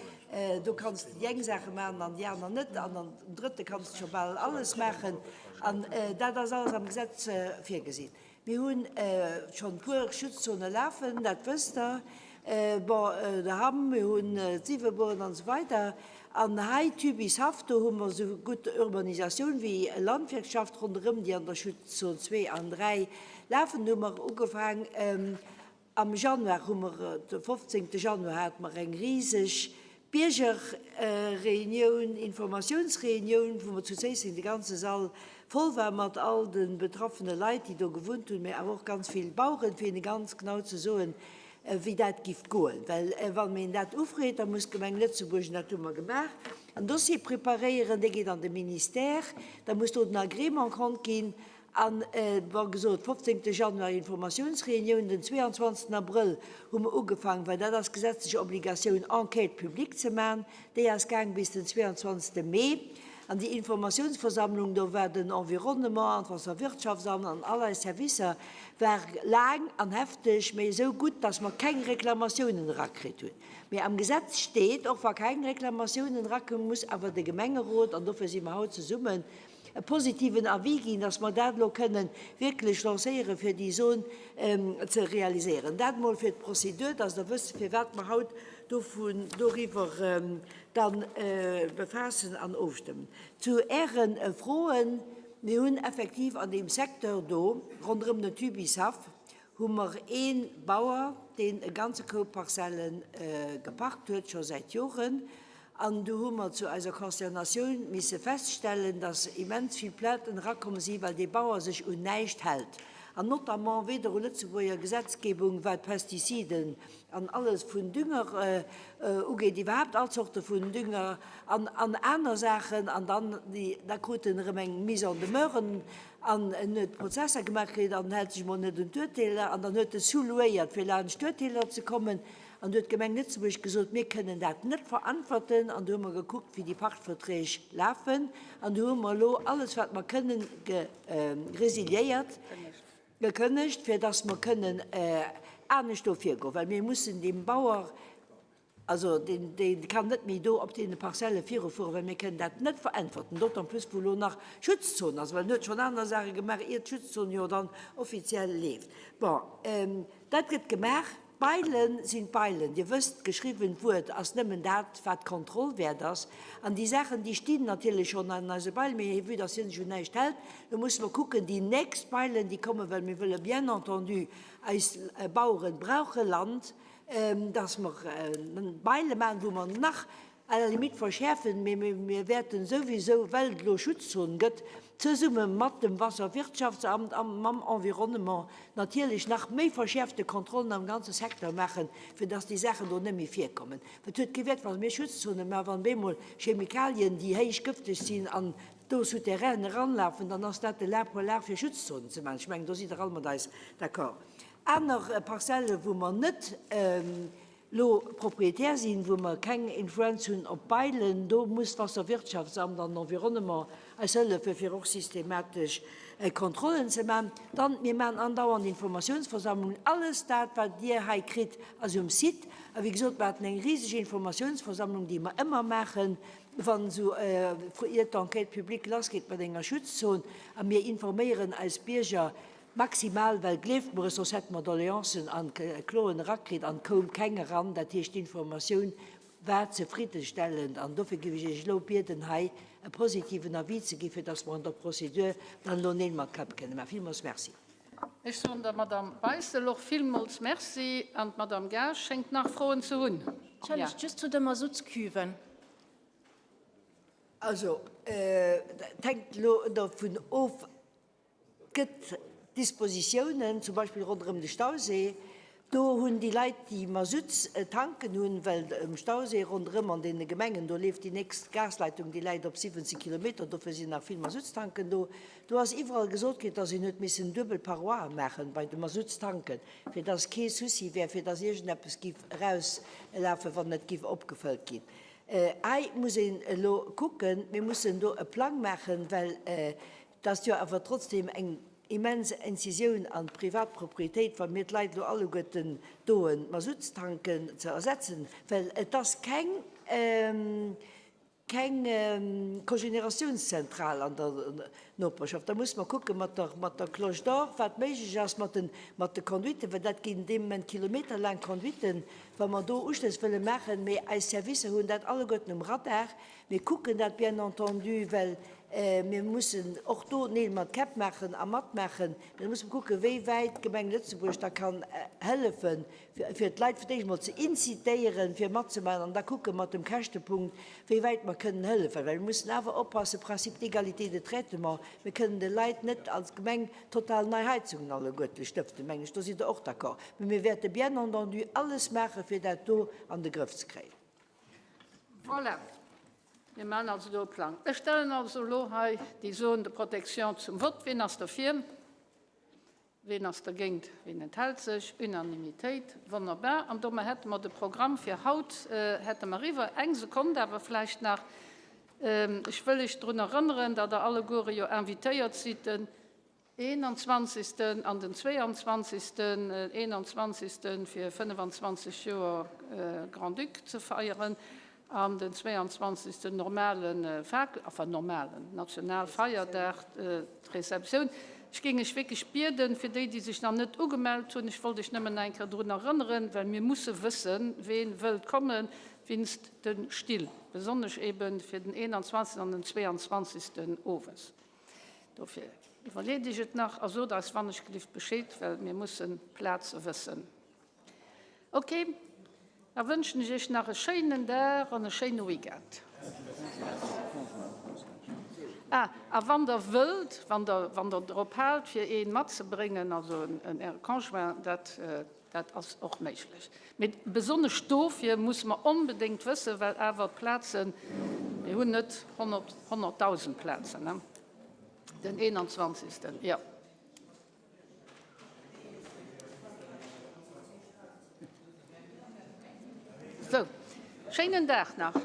do kanns de déi eng Saache maachen an déi aner net an an dem drëtte kanns de scho bal alles maachen. An dat ass alles am Gesetz virgesinn. Mir hu schonn e puer Schutzzone lafen, dat wësst Der. Bon, de Hamm, mir hunn d'Siwebueren an esou weider. An hei, Tubishaff, do hu mer esou gutt Urbanisatioun wéi Landwirtschaft ronderëm, déi an der Schutzzon 2 an 3 lafen. Do hu mer ugefaang. Am Januar hu mer, de 15. Januar hate mer eng riseg Biergerreunioun, Informatiounsreunioun, wou mer zu Zéisseng de ganze Sall voll war mat all de betraffene Leit, déi do gewunnt hunn, mä awer och ganz vill Baueren, fir hinne ganz genau ze soen, wéi dat giff goen. Well wann een dat ufreet, da muss d'Gemeng Lëtzebuerg, en dat hu mer gemaach, en Dossier preparéieren, dee geet an de Ministère, da muss do den Agrément konnt ginn An, wa gesot, 15. Januar Informatiounsreunioun, den 22. Abrëll hu mer ugefaangen, well dat ass gesetzlech Obligatioun, Enquête publique ze maachen. Déi ass gaang bis den 22. Mee. An déi Informatiounsversammlung, do war den Environnement an d'Wasserwirtschaftsamt an all eis Servicer, war laang an hefteg, mee esou gutt, dass mer keng Reklamatiounen erakritt hunn. Mee am Gesetz steet, och wa keng Reklamatiounen erakommen, muss awer de Gemengerot, an dofir si mer haut zesummen, e positiven Avis ginn, dass mer dat elo kënnen wierklech lancéieren, fir déi Zon ze realiséieren. Dat emol fir d'Prozedur, dass Der wësst, firwat mer haut dovun, doriwwer da befaassen an ofstëmmen. Zu Äre Froen, Mir hunn effektiv an deem Secteur do ronderëm den Tubishaff hu mer ee Bauer, deen e ganze Koup Parzelle gepacht huet, scho säit Joren. An du hu mer zu eiser Consternatioun misse feststellen, dass immens vill Plainten erakomm si, well dee Bauer sech un näischt hält, an notamment weder u Lëtzebuerger Gesetzgebung, wat Pestiziden an alles vun Dünger ugeet, iwwerhaapt all Zorte vun Dünger an aner Saachen. An dann, da krut en erëm eng Mise en demeure an en huet Prozesser gemaach kritt an en hält sech emol net un d'Urteeler an dann huet e sous-louéiert, fir laanscht d'Urteeler ze kommen. An du huet d'Gemeng Lëtzebuerg gesot, mir kënnen dat net verantworten. An du hu mer gekuckt, wéi déi Pachtverträg lafen. An du hu mer elo alles, wat mer kënnen, resiliéiert, gekënnegt, fir dass mer kënnen anescht do virgoen. Well mir mussen deem Bauer, also deen, dee kann net méi do op deene Parzelle virufueren, well mir kënnen dat net veräntwerten, d'autant plus wou elo nach Schutzzon ass, well en huet schonn aner Saache gemaach, ier d'Schutzzon jo dann offiziell leeft. Bon, dat gëtt gemaach. D'Beilen sinn d'Beilen. Dir wësst, d'geschriwwent Wuert ass nëmmen dat, wat d'Kontroll wäert ass. An déi Saachen, déi stinn natierlech schonn an eise Beilen, mee vue dass hie sech un näischt hält, lo musse mer kucken, déi nächst Beilen, déi kommen, well mir wëlle bien entendu, eis Bauere brauche Land, dass mer Beile maachen, wou mer nach à la limite verschäerfen, mee mir wäerten souwisou, well et elo Schutzzonen gëtt, zesumme mat dem Wasserwirtschaftsamt a mam Environnement natierlech nach méi verschäerfte Kontrollen am ganze Secteur maachen, fir dass déi Saachen do net méi virkommen. Et huet kee Wäert, wa mir Schutzzonen maachen, wann bemol Chemikalien, déi héich gëfteg sinn, an d'Eau souterraine eranlafen, dann ass dat de la polar fir Schutzzonen ze maachen. Ech mengen, do sidd Der all mat eis d'accord. Aner Parzellen, wou mer net lo Propriétaire sinn, wou mer keng Influenz hunn op d'Beilen, do muss d'Wasserwirtschaftsamt an Environnement eis hëllefen, fir och systematesch Kontrollen ze maachen. Dann, mir maachen andauernd Informatiounsversammlungen. Alles dat, wat Dir hei kritt, ass um Site. A wéi gesot, mer haten eng riseg Informatiounsversammlung, déi mer ëmmer maachen, wann esou, ier d'Enquête publique lassgeet mat enger Schutzzon. A mir informéieren eis Bierger Maximal, well gleeft mer es, soss hätte mer Doleancen an Kloen erakritt an et koum keng eran. Dat heescht, d'Informatioun war zefriddestellend an dofir géif ech Iech elo bieden, hei e positiven Avis ze ginn, fir dass mer an der Prozedur dann elo Neel mat Käpp kënne maachen. Villmools Merci. Ech soen der Madame Beissel och villmools Merci an d'Madame Gaasch schéngt nach Froen ze hunn. Entschëllegt, just zu de Masuttsküwen. Also, et hänkt elo dovun of, Et gëtt Dispositiounen, zum Beispill ronderëm de Stausee. Do hunn déi Leit, déi Masutt tanken hunn, well um Stausee ronderëm an deene Gemengen, do leeft déi nächst Gasleitung, déi läit op 17 Kilometer, dofir sinn nach vill Masuttstanken do. Do ass iwwerall gesot ginn, dass een huet missen duebel Paroie maachen bei de Masuttstanken, fir dass kee Souci wär, fir dass iergendeppes giff erauslafen, wann et giff opgefëllt ginn. Hei muss een elo kucken, mir mussen do e Plang maachen, well Et ass jo awer trotzdem eng immens Incisioun an d'Privatpropriétéit, wa mir d'Leit elo alleguerten doen, d'Masuttstanken ze ersetzen, well et ass keng, keng Cogénératiounszentral an der Noperschaft. Da musse mer kucke mat der, mat der Cloche d'Or, wat méiglech ass mat den, mat de Conduiten, well dat ginn dee Moment kilometerlaang Conduiten. Wa mer do Uschlëss wëlle maachen, mee eis Servicer hunn dat alleguerten um Radar, mir kucken dat bien entendu, well mir mussen och do Neel mat Käpp maachen a matmaachen, mee da musse mer kucken, wéi wäit d'Gemeng Lëtzebuerg da kann hëllefen, fir d'Leit fir d'éischt emol ze incitéieren, fir matzemaachen, an da kucke mat dem Käschtepunkt, wéi wäit mer kënnen hëllefen. Well mir mussen awer oppassen, Principe d'égalité de traitement, mir kënnen de Leit net als Gemeng total nei Heizungen alleguerte stëften, mengen ech, do sidd Der och d'accord. Mee mir wäerte bien entendu alles maachen, fir dat do an de Grëff ze kréien. Voilà, mir maachen also do e Plang. Ech stellen also elo hei déi Zone de protection zum Vott. Wien ass derfir? Wien ass dergéint? Wien enthält sech? Unanimitéit. Wonnerbar. An domat hätte mer de Programm fir haut hätte mer eriwwer. Eng Sekonn awer vläicht nach. Ech wëll lech drun erënneren, datt Der alleguere jo invitéiert sidd, den 21. an den 22. 21. fir 25 Joer Grand-Duc ze feieren an den 22. normale, enfin normalen Nationalfeierdag, d'Receptioun. Ech géing Iech wierklech bieden, fir déi, déi sech nach net ugemellt hunn, ech wollt Iech nëmmen nach eng Kéier drun erënneren, well mir musse wëssen, ween wëllt kommen, winst de Still, besonnesch eben fir den 21. an den 22. owes. Dofir iwwerleet Iech et nach a sot eis wannechgelift Bescheed, well mir mussen d'Plaze wëssen. Ok, da wënschen ech Iech nach e schéinen Dag an e schéine Weekend. Ah, a wann Der wëllt, wann Der, wann Der drop haalt, fir ee matzebréngen, also en, Äre Conjoint, dat, Dat ass och méiglech. Mee besonnesch dofir musse mer onbedéngt wëssen, well awer d'Plazen, mir hunn net 100.000 Plazen, ne? Den 21. Jo. Sou, schéinen Dag nach.